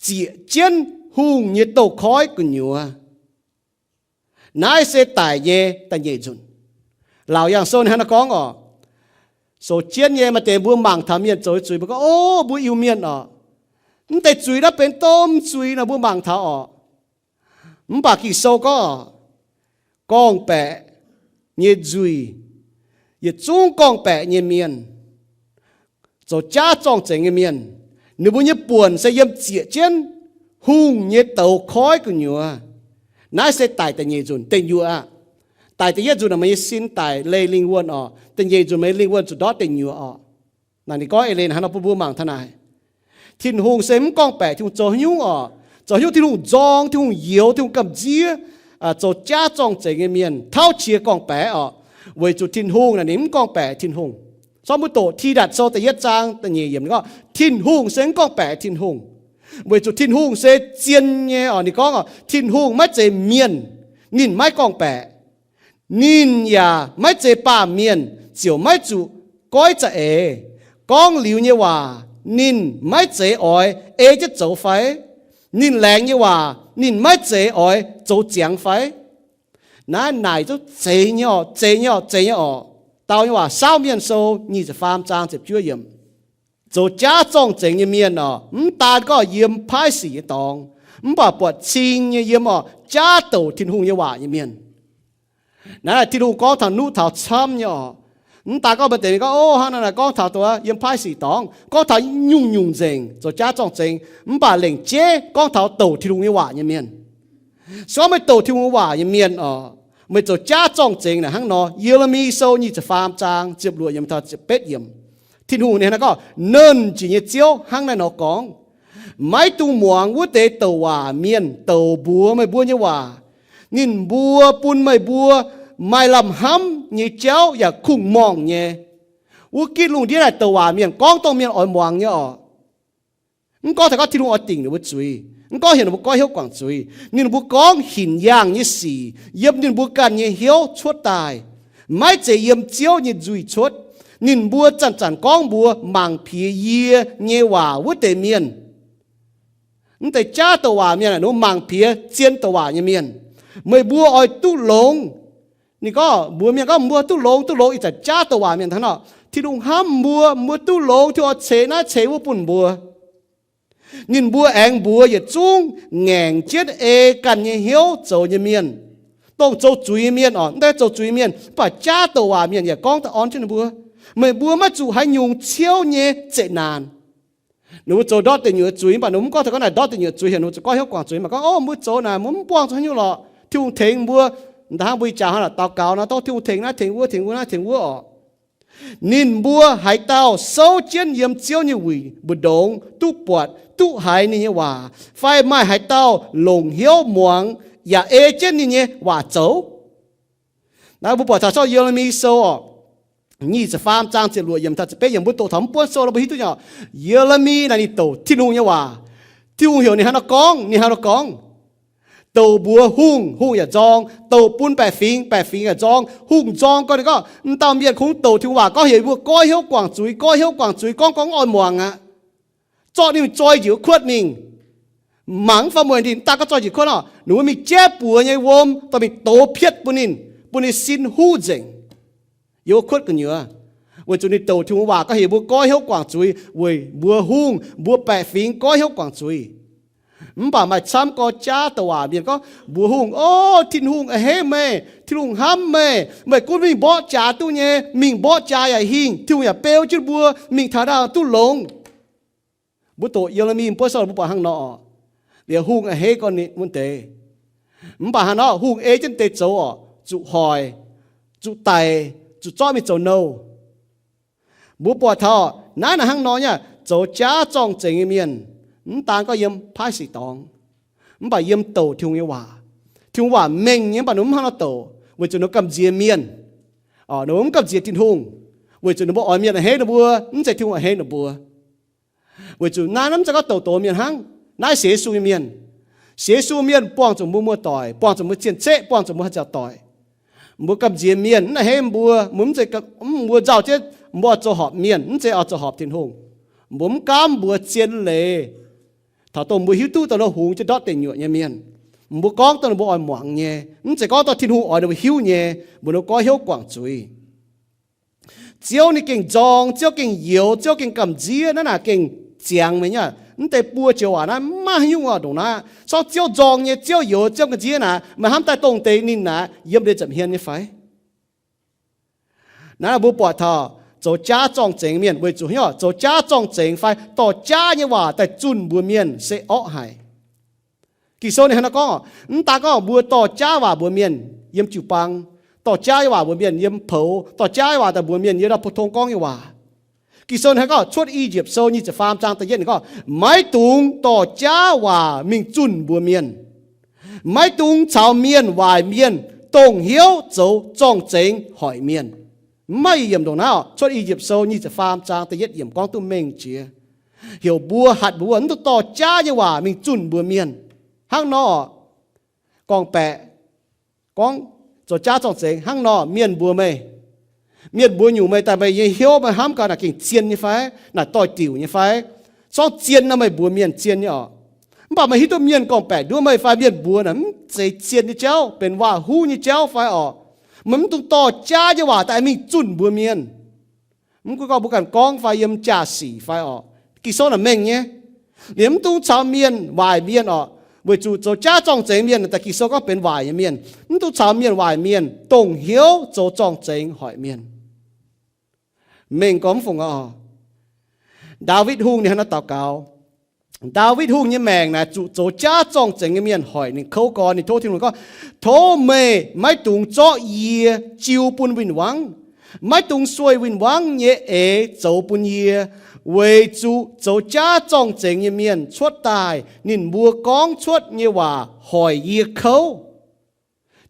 zieqc jienv hungh nyei douz-koiv gu'nyuoz. Naaiv se daic nyei da'nyeic nzunc. Laauc Yaangh Sou ninh hnangv naaiv gorngv orqc, sou jienv nyei maaih deix mbuo mangc taux mienh zoux zuiz, mbuo gorngv, o, mbuo Iu-Mienh orqc, mv deix zuiz naaiv benx domh zuiz nor, mbuo mangc taux orqc. Mv baac Ging-Sou gorngv, gorngv-baeqc nyei nzuih, yietc zungv gorngv-baeqc nyei mienh, zoux jaav zorng-zengx nyei mienh, ninh mbuo nyei buonc se yiem zieqc jienv hungh nyei douz-koiv gu'nyuoz. Naaiv se daic da'nyeic nzunc, da'nyuoqc aqv. Daic da'yietv nzunc naaic meih nyei sin daic leih lingh wuonh orqc. Da'nyeic nzunc meih nyei lingh wuonh zuqc ndortv da'nyuoqc orqc. Naaic ninh gorngv eix leiz hnangv nor bun mbuo mangc taux naaic. Tin-Hungh se mv gorngv-baeqc, Tin-Hungh zoux haaix nyungc orqc? Zoux haaix nyungc Tin-Hungh nzorng, Tin-Hungh youx, Tin-Hungh gamh nziev, zoux jaav zorng-zengx nyei mienh tauv qiex gorngv-baeqc orqc? Weic zuqc Tin-Hungh naaic ninh mv gorngv-baeqc Tin-Hungh. Sortv mbuo doqc Tidatc Sou da'yietv zaang da'nyeic yiemc ninh gorngv, Tin-Hungh se mv gorngv-baeqc Tin-Hungh. Weic zuqc Tin-Hungh se zien nyei orqc. Ninh gorngv orqc, Tin-Hungh maiv zeiz mienh, ninh maiv gorngv-baeqc. Ninh yaac maiv zeiz baamh mienh ziouc maiv zuqc goiv za'eix. Gorngv liuz nyei waac ninh maiv zeiz oix ei jienv zoux fai? Ninh laengz nyei waac ninh maiv zeiz oix zoux ziangx fai? Naaiv naaic zungv zeiz nyei orqc, zeiz nyei orqc, zeiz nyei orqc. Dau nyei waac, Saauv Mienh Sou nyic ziepc faam zaang ziepc juov yiemc. Zoux jaav zorng-zengx nyei mienh orqc, mv daan gorngv yiem paaiv sic nyei dorngx, mv baac buatc cing nyei yiem orqc jaav douc Tin-Hungh nyei waac nyei mienh. Naaiv Tin-Hungh gorngv taux nuqv taux camv nyei orqc. Mv daan gorngv maaih deix mienh gorngv, o, hnangv naaiv naaic gorngv taux dongh yiem paaiv sic dorngx, gorngv taux nyungc-nyungc nzengc zoux jaav zorng-zengx, mv baac lengc jeiv gorngv taux douc Tin-Hungh nyei waac nyei mienh. Se gorngv meih douc Tin-Hungh nyei waac nyei mienh orqc, meih zoux jaav zorng-zengx naaic hnangv nor. Ye^le^mi Sou nyic ziepc faam zaang ziepc luoqc yiemc taux ziepc betv yiemc, Tin-Hungh ninh hnangv naaiv gorngv, Nernh Jiex nyei Ziouv hnangv naaiv nor gorngv, maiv dungx muangx wuov deix douc waac mienh douc mbuox meih mbuo nyei waac. Ninh mbuo bun meih mbuo maaih lamh hnamv nyei jauv yaac kungx-morngh nyei. Wuov gitv lungh ndiev naaic douc waac mienh gorngv dongh mienh oix muangx nyei orqc. Mv gorngv taux gorngv Tin-Hungh oix dingc ninh mbuo zuiz, mv gorngv heuc ninh mbuo goiv hnyouv guangc zuiz. Ninh mbuo gorngv hinc yaangh nyei sic yiem ninh mbuo ganh nyei hnyouv cuotv daaih, maiv zeiz yiem Ziouv nyei nzuih cuotv. Ninh mbuo zanc-zanc gorngv mbuox mangc piex yie nyei waac wuov deix mienh. Mv deix jaav douc waac mienh aeqv, mangc piex zien douc waac nyei mienh. Meih mbuo oix duqv longx. Ninh gorngv mbuox mienh gorngv mbuo duqv longx, duqv longx, ih zanc jaav douc waac mienh hnangv nor. Tin-Hungh hnamv mbuo, mbuo duqv longx, Tin-Hungh oix ceix naaiv ceix wuov bun mbuo. Ninh mbuo aengx mbuox yietc zungv ngaengc jienv ei ganh nyei hnyouv zoux nyei mienh. Dongh zoux zuiz nyei mienh orqc, mv deix zoux zuiz nyei mienh, mv baac jaav douc waac mienh yaac gorngv daaih orn jienv ninh mbuo, meih mbuo maiv zuqc haaix nyungc ciouv nyei zeqc naanc. Ninh mbuo zoux ndortv deic nyuoqc zuiz, mv baac ninh mbuo mv gorngv taux gorngv naaic ndortv deic nyuoqc zuiz heuc ninh mbuo zoux goiv hnyouv guangc zuiz, mv baac gorngv, o, mbuo zoux naaic mbuo mv buangh zuqc haaix nyungc lorqc. Tin-Hungh tengx mbuo, daux gaux nor, dongh Tin-Hungh tengx naaiv tengx wuov, tengx wuov naaiv tengx wuov orqc. Ninh mbuo haaix dauh souv jienv yiem Ziouv nyei wuic mbu'ndongx duqv buatc, duqv haiz ninh nyei waac, fai maaih haaix dauh longc hnyouv muangx yaac ei jienv ninh nyei waac zoux? Naaiv mbuo buatc taux zorqv Ye^le^mi Sou orqc, nyic ziepc faam zaang ziepc luoqc yiemc taux ziepc betv yiemc, mbuo doqc taux mv buonv sou nor mbuo hiuv duqv nyei orqc. Ye^le^mi naaic ninh douc Tin-Hungh nyei waac. Tin-Hungh heuc ninh hnangv nor gorngv, ninh hnangv nor gorngv, Douc mbuox hungh, hungh yaac nzorng. Douc bun baeqc fingx, baeqc fingx yaac nzorng. Hungh nzorng gorngv, ninh gorngv, M'dauh mienh kungx douc Tin-Hungh waac gorngv heuc mbuo goiv hnyouv guangc zuiz, goiv hnyouv guangc zuiz, gorngv gorngv oix muangx aqv. Zorqv ninh zoi njiec kuotv mingh. Mangc mv fai mueiz ninh daaih gorngv zoi njiec kuotv nor, ninh mbuo mingh jaiv buoz nyei wuom dorh mingh dox pietv bun ninh, bun ninh sin huv nzengc. Yiem wuov kuotv gu'nyuoz, weic zuqc ninh douc Tin-Hungh waac gorngv heuc mbuo goiv hnyouv guangc zuiz, weic mbuox hungh, mbuox baeqc fingx goiv hnyouv guangc zuiz. Mv baac maaih camv gorx jaav douc waac mienh gorngv mbuox hungh, O, Tin-Hungh a'hneiv meih, Tin-Hungh hnamv meih, meih gunv mingh mborqv jaax duqv nyei, mingh mborqv jaax yaac hingh, Tin-Hungh yaac beu jienv mbuo mingh taux naaiv duqv longx. Mbuo doqc yiem la'mingh buonv sou mbuo buatc hnangv nor oc. Liuz hungh a'hneiv gorngv ninh wuov deix. Mv baac hnangv nor hungh ei jienv deix zoux oc, zuqc hoic, zuqc daic, zuqc zorqv mingh zoux nouh. Mbuo buatc taux naaiv naaic hnangv nor nyei, zoux jaav zorng-zengx nyei mienh, mv daan gorngv yiem paaiv sic dorngx, mv baac yiem douc Tin-Hungh nyei waac. Tin-Hungh waac mengh nyei, mv baac ninh mv hnangv nor douc, weic zuqc ninh mbuo gamh nziex mienh. Ninh mbuo mv gamh nziex Tin-Hungh, weic zuqc ninh mbuo oix mienh a'hneiv ninh mbuo, mv zeiz Tin-Hungh a'hneiv ninh mbuo. Weic zuqc naaiv mv zeiz gorngv douc douc mienh hnangv. Naaiv sienx Yesu nyei mienh. Sienx Yesu mienh buangh zuqc mbuo muoz-doic, buangh zuqc mbuo cien-ceqv, buangh zuqc mbuo haih nziaauc doic. Mbuo gamh nziex mienh mv a'hneiv mbuo, mbuo mv zeiz, mbuo nzauh jienv mbuo oix zoux horpc mienh, mv zeiz oix zoux horpc Tin-Hungh. Mbuo mv gaamv mbuox zien leiz taux dongh mbuo hiuv duqv dongh hungx jienv ndortv deic nyuoqc nyei mienh. Mbuo gorngv dongh ninh mbuo oix muangx nyei, mv zeiz gorngv dongh Tin-Hungh oix ninh mbuo hiuv nyei. Mbuo ninh goiv hnyouv guangc zuiz. Ziouv ninh gengh nzorng, Ziouv gengh youx, Ziouv gengh gamh nziev, naaiv naaic gengh ziangx meih nyei. Mv deix buo joux waac naaiv maiv nyungc oc, ndongc naaiv. Sorng Ziouv nzorng nyei, Ziouv youx, Ziouv gamh nziev naaic, meih hnamv daaih dongh deix ninh naaic yiem deix nza'hmien nyei fai? Naaiv mbuo buatc taux zoux jaav zorng-zengx mienh weic zuqc hnyouv zoux jaav zorng-zengx fai dorh jaav nyei waac daaih zunh mbuox mienh se orqv haic. Ging-Sou ninh hnangv naaiv gorngv, mv daan gorngv mbuo dorh jaav waac mbuox mienh yiem jiu-baang, dorh jaav nyei waac mbuox mienh yiem poux, dorh jaav nyei waac daaih mbuox mienh yiem ndau pou-tong gorngv nyei waac. Ging-Sou ninh hnangv gorngv Cuotv I^yipv Sou nyic ziepc faam zaang da'yietv ninh gorngv, Maiv dungx dorh jaav waac mingh zunh mbuox mienh. Maiv dungx caux mienh waaic mienh, dongh hnyouv zoux zorng-zengx hoic mienh. Mv maaih yiemc ndongc naaiv oc. Cuotv I^yipv Sou nyic ziepc faam zaang da'yietv yiemc gorngv duqv mengh jiex. Heuc mbuo hatc mbuo mv dungx dorh jaav nyei waac mingh zunh mbuox mienh. Hnangv nor oc, gorngv-baeqc gorngv zoux jaav zorng-zengx hnangv nor, mienh mbuox meih, mienh mbuox nyungc meih daaih, meih nyei hnyouv meih hnamv gaax naaic gengh zien nyei fai, naaic doix-diuc nyei fai? Sorng zien nor meih mbuox mienh zien nyei oc. Mv baac meih hiuv duqv mienh gorngv-baeqc nduov meih fai mienh mbuox naaic mv zeiz zien nyei jauv, benx waac-huv nyei jauv fai oc, meih mv dungx dorh jaav nyei waac daaih mingh zunh mbuox mienh. Mv gunv gorngv mbuo ganh gorngv fai yiem jaa-sic fai oc, Ging-Sou naaic mengh nyei. Liemh mv dungx caux mienh waaic mienh oc, weic zuqc zoux jaav zorng-zengx mienh daaih Ging-Sou gorngv benx waaic nyei mienh. Mv dungx caux mienh waaic mienh, dongh hnyouv zoux zorng-zengx hoic mienh. Mengh gormx mv fungc oc. Ndaawitv Hungh ninh hnangv naaiv daux gaux. Ndaawitv Hungh nyei maengc naaic zuqc zoux jaav zorng-zengx nyei mienh hoic ninh kouv gorn. Ninh tov Tin-Hungh gorngv, Tov meih maiv dungx zorqv yie jiu bun win-wangv. Maiv dungx sueih win-wangv nyei eix zoux bun yie, weic zuqc zoux jaav zorng-zengx nyei mienh cuotv daaih, ninh mbuo gorngv cuotv nyei waac hoic yie kouv.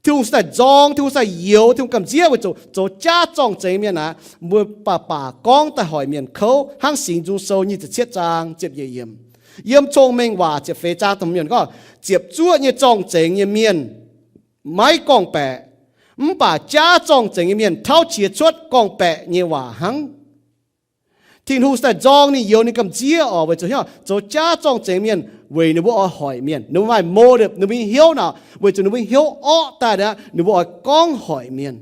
Tin-Hungh se daaih nzorng, Tin-Hungh se daaih youx, Tin-Hungh gamh nziev weic zuqc zoux jaav zorng-zengx mienh aeqv, mbuo baac baac gorngv daaih hoic mienh kouv, hnangv Singx Nzung Sou nyic ziepc cietv zaang ziepc yietc yiemc. Yiem Cong-Mengh Waac ziepc feix zaang da'hmz yiemc gorngv, ziepc zuoqv nyei zorng-zengx nyei mienh maiv gorngv-baeqc, mv baac jaav zorng-zengx nyei mienh tauv qiex cuotv gorngv-baeqc nyei waac hnangv. Tin-Hungh se daaih nzorng ninh, youx ninh, gamh nziev oc, weic zuqc hnyouv zoux jaav zorng-zengx mienh weic ninh mbuo oix hoic mienh. Ninh mbuo maaih motive, ninh mbuo nyei hnyouv naaic, weic zuqc ninh mbuo hnyouv orqv daaih aqv, ninh mbuo oix gorngv hoic mienh.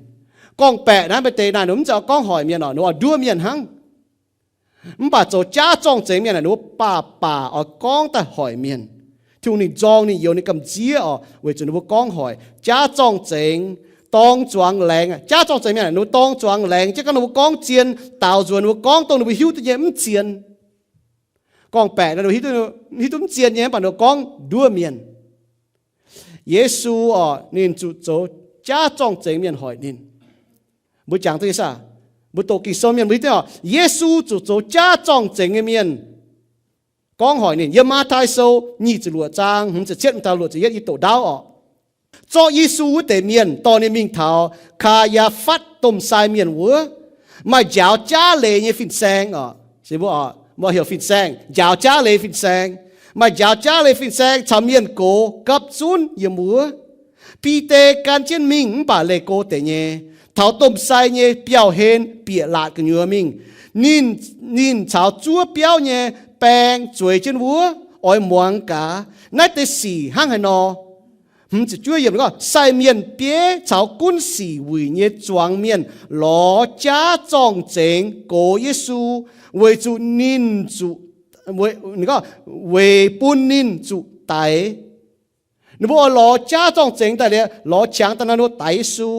Gorngv-baeqc naaiv maaih deix naaic ninh mv zeiz oix gorngv hoic mienh oc, ninh oix nduov mienh hnangv. Mv baac zoux jaav zorng-zengx mienh naaic ninh mbuo baac baac oix gorngv daaih hoic mienh. Tin-Hungh ninh nzorng ninh, youx ninh, gamh nziev oc, weic zuqc ninh mbuo gorngv hoic. Jaav zorng-zengx dorng zuangx laengz, jaav zorng-zengx mienh ninh mbuo dorng zuangx laengz, jienv gorngv ninh mbuo gorngv zien, daaux nzuonx ninh mbuo gorngv dongh ninh mbuo hiuv duqv nyei mv zien. Gorngv-baeqc naaic ninh mbuo hiuv duqv mv zien nyei, mv baac ninh mbuo gorngv nduov mienh. Yesu oc, ninh zuqc zoux jaav zorng-zengx mienh hoic ninh. Mbuo jangx duqv nyei saah? Mbuo doqc Ging-Sou mienh mbuo hiuv duqv oc, Yesu zuqc zoux jaav zorng-zengx nyei mienh gorngv hoic ninh. Yiem Matv^taai Sou nyic ziepc luoqc zaang hmz ziepc cietv taux luoqc ziepc yietv yie doqc ndaauv oc. Zorqv Yesu wuov deix mienh dorh ninh mingh taux Kaa^yaa^fatv domh sai mienh wuov, maaih njaaux jaav leiz nyei fin-saeng oc. Se mbuo oc, mbuo heuc fin-saeng, njaaux jaav leiz fin-saeng. Maaih njaaux jaav leiz fin-saeng caux mienh gox gapv zunv yiem wuov. Bide gan jienv mingh mv baac leih go deix nyei, taux domh sai nyei biauv-hlen bieqc laatc gu'nyuoz mingh. Ninh, ninh caux zuov biauv nyei baeng zueiz jienv wuov, oix muangx gaax naaiv deix sic hnangv haaix nor. Hmz ziepc juov yiemc gorngv, sai mienh bieiv caux gunv sic wuic nyei zuangx mienh lorz jaav zorng-zengx gox Yesu, weic zuqc ninh zuqc, weic bun ninh zuqc daix. Ninh mbuo oix lorz jaav zorng-zengx daaih liuz, lorz qangx daaih nor, ninh mbuo daix Yesu.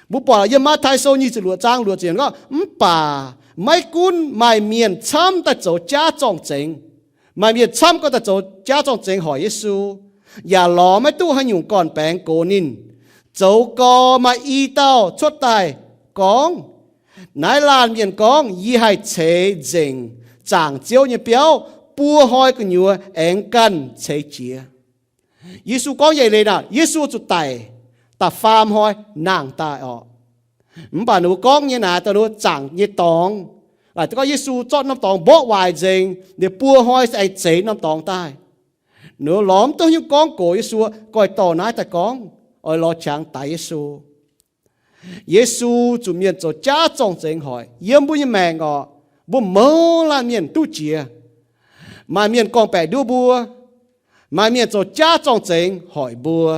Mbuo buatc yiem Matv^tai Sou nyic ziepc luoqc zaang luoqc ziepc yiemc gorngv, mv baac maiv gunv maaih mienh camv daaih zoux jaav zorng-zengx, maaih mienh camv gorngv daaih zoux jaav zorng-zengx hoic Yesu, yaac lorz maiv duqv haaix nyungc gorn-baengx gox ninh. Zoux gau maaih i dauh cuotv daaih gorngv, naaiv laanh mienh gorngv, yie haih ceix nzengc zaangc Ziouv nyei biauv buo hnoi gu'nyuoz aengx ganh ceix jiez. Yesu gorngv yietc leiz naaic, Yesu zuqc daic, da'faam hnoi nangh daaih orqc. Mv baac ninh mbuo gorngv nyei naaic daaih, ninh mbuo zaangc nyei dorngx. Laaic gorngv Yesu zorqv norm dorngx mborqv waaic nzengc, ninh buo hnoi se aengx zeix norm dorngx daaih. Ninh mbuo lorz mv duqv nyungc gorngv gox Yesu, goiv dorh naaiv daaih gorngv, oix lorz qangx daix Yesu. Yesu zuqc mienh zoux jaav zorng-zengx hoic. Yiem mbuo nyei maengc orqc, mbuo mouz laanh mienh duqv jiex. Maaih mienh gorngv-baeqc nduov mbuo, maaih mienh zoux jaav zorng-zengx hoic mbuo.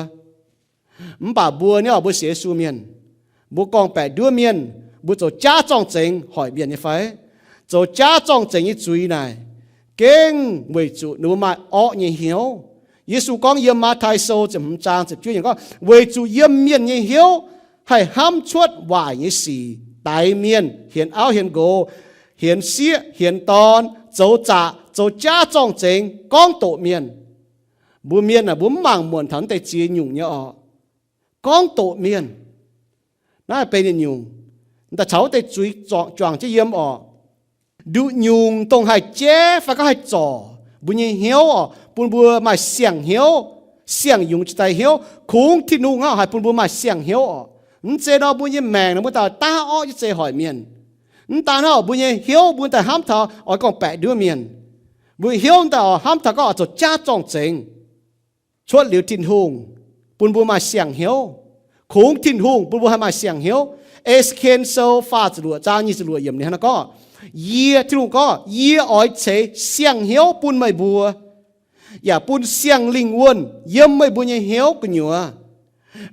Mv baac mbuo ni orqc, mbuo sienx Yesu mienh, mbuo gorngv-baeqc nduov mienh, mbuo zoux jaav zorng-zengx hoic mienh nyei fai? Zoux jaav zorng-zengx nyei zuiz naaic, gengh weic zuqc ninh mbuo maaih orqv nyei hnyouv. Yesu gorngv yiem Matv^tai Sou ziepc hmz zaang ziepc juov yiemc gorngv, weic zuqc yiem mienh nyei hnyouv haih hnamv cuotv waaic nyei sic, daix mienh, hienx auv hienx nqox, hienx sieqv hienx dorn, zoux zaqc, zoux jaav zorng-zengx, gorngv doqc mienh. Mbuo mienh aah, mbuo mv mangc muonc taux naaiv deix ziex nyungc nyei orqc. Gorngv doqc mienh. Naaiv benx yietc nyungc. Daaih caux wuov deix zuiz juangc jienv yiem orqc. Nduqc nyungc dongh haih jaiv fai gorngv haih zorc mbuo nyei hnyouv orqc, bun mbuo maaih siang-hnyouv, siang-yungz jiex daaih hnyouv. Kungx Tin-Hungh hnangv haih bun mbuo maaih siang-hnyouv orqc. Mv zeiz nor mbuo nyei maengc nor mbuo daaih daav orqv jienv zei hoic mienh. Mv daan hnangv, mbuo nyei hnyouv mbuo daaih hnamv taux oix gorngv-baeqc nduov mienh. Mbuo hnyouv daaih oix hnamv taux gorngv oix zoux jaav zorng-zengx. Cuotv liuz Tin-Hungh bun mbuo maaih siang-hnyouv. Kungx Tin-Hungh bun mbuo haih maaih siang-hnyouv. E^se^ken Sou faah ziepc luoqc zaang nyic ziepc luoqc yiemc ninh hnangv naaiv gorngv, Yie, Tin-Hungh gorngv, yie oix ceix siang-hnyouv bun meih mbuo, yaac bun siang-lingh wuonh yiem meih mbuo nyei hnyouv gu'nyuoz.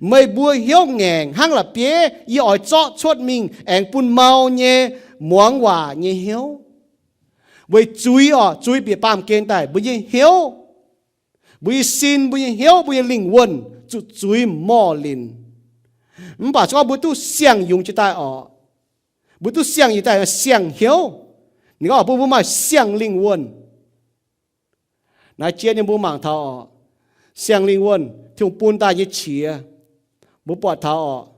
Meih mbuo hnyouv ngaengc hnangv la'bieiv yie oix zorqv cuotv mingh aengx bun mau nyei muangx waac nyei hnyouv. Weic zuiz orqc, zuiz bieqc baamh gen daaih mbuo nyei hnyouv, mbuo nyei sin, mbuo nyei hnyouv, mbuo nyei lingh wuonh zuqc zuiz morh linc. Mv baac se gorngv mbuo duqv siang-yungz jiex daaih orqc, mbuo duqv siang-yungz daaih siang-hnyouv. Ninh gorngv bun mbuo maaih siang-lingh wuonh. Naaiv jien nyei mbuo mangc taux orqc, siang-lingh wuonh Tin-Hungh bun daaih nyei qiex, mbuo buatc taux orqc.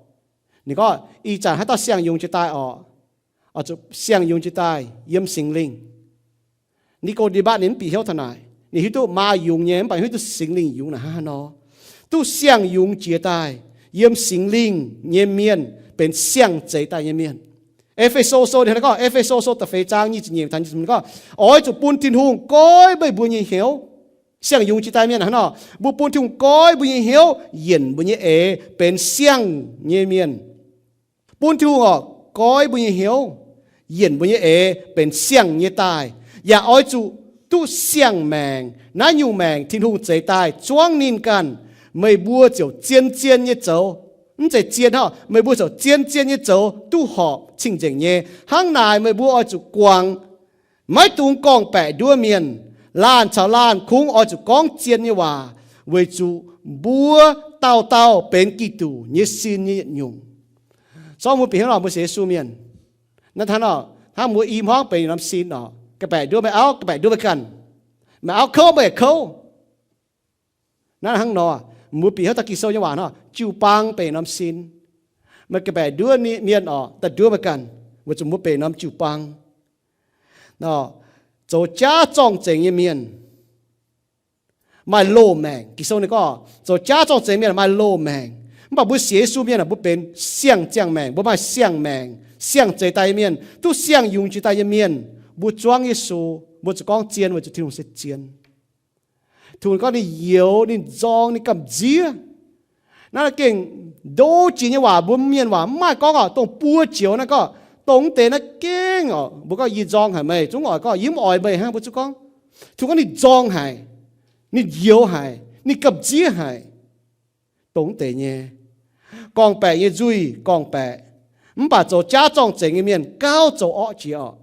Ninh gorngv ih zanc haaix dauh siang-yungz jiex daaih orqc, zuqc siang-yungz jiex daaih yiem Singx Lingh. Ni^ko^nde^matv ninh mv bieqc hnyouv taux naaic. Ninh hiuv duqv maa yungz nyei mv baac hiuv duqv Singx Lingh yungz naaic hnangv haaix nor. Duqv siang-yungz jiex daaih yiem Singx Lingh nyei mienh benx siang-zeix daaih nyei mienh. E^fe^so Sou ninh gorngv, E^fe^so Sou da'feix zaang nyic ziepc nyeic taux nyic ziepc hmz gorngv, oix zuqc bun Tin-Hungh goiv meih mbuo nyei hnyouv. Siang-yungz jiex daaih mienh hnangv nor, mbuo bun Tin-Hungh goiv mbuo nyei hnyouv, yienc mbuo nyei eix benx siang nyei mienh. Bun Tin-Hungh orqc goiv mbuo nyei hnyouv, yienc mbuo nyei eix benx siang nyei daaih, yaac oix zuqc duqv siang-maengc. Naaiv nyungc maengc Tin-Hungh zeix daaih zuangv ninh ganh, meih mbuo ziouc zien-zien nyei zoux. Mv zeiz zien hnangv, meih mbuo ziouc zien-zien nyei zoux duqv horpc cing-nzengc nyei. Hnangv naaic meih mbuo oix zuqc guangc, maiv dungx gorngv-baeqc nduov mienh. Laanh caux laanh kungx oix zuqc gorngv zien nyei waac, weic zuqc mbuo dauh dauh benx Giduc nyei sin nyei yietc nyungc. Zorqv mbuo bieqc hnyouv nor, mbuo sienx Yesu mienh, naaiv hnangv nor, hnangv mbuo i hmuangv benx yietc norm sin orqc. Ga'baeqc nduov meih auv, ga'baeqc nduov meih ganh. Meih auv kouv meih yaac kouv. Naaiv hnangv nor, mbuo bieqc hnyouv taux Ging-Sou nyei waac nor, jiu-baang benx yietc norm sin. Meih ga'baeqc nduov mienh orqc, daaih nduov meih ganh, weic zuqc mbuo benx norm jiu-baang. Nor, zoux jaav zorng-zengx nyei mienh maaih loz-maengc. Ging-Sou ninh gorngv, zoux jaav zorng-zengx mienh maaih loz-maengc. Mv baac mbuo sienx Yesu mienh aah, mbuo benx siang-ziangh maengc, mbuo maaih siang-maengc, siang-zeix daaih nyei mienh, duqv siang-yungz jiex daaih nyei mienh. Mbuo zuangv Yesu, mbuo zuqc gorngv zien weic zuqc Tin-Hungh se zien. Tungx gorngv ninh youx, ninh nzorng, ninh gamh nziev. Naaiv gengh ndo jiex nyei waac, mbuo mienh waac mv maaih gorngv oc, dongh buo joux naaiv gorngv, dongh mv deix naaiv gengh oc, mbuo gorngv yie nzorng haic meih, zungv oix gorngv yie mv oix meih hnangv, mbuo zungv gorngv. Tungx gorngv ninh nzorng haic, ninh youx haic, ninh gamh nziev haic. Dongh mv deix nyei. Gorngv-baeqc nyei nzuih gorngv-baeqc, mv baac zoux jaav zorng-zengx nyei mienh gauh zoux orqv jiex oc.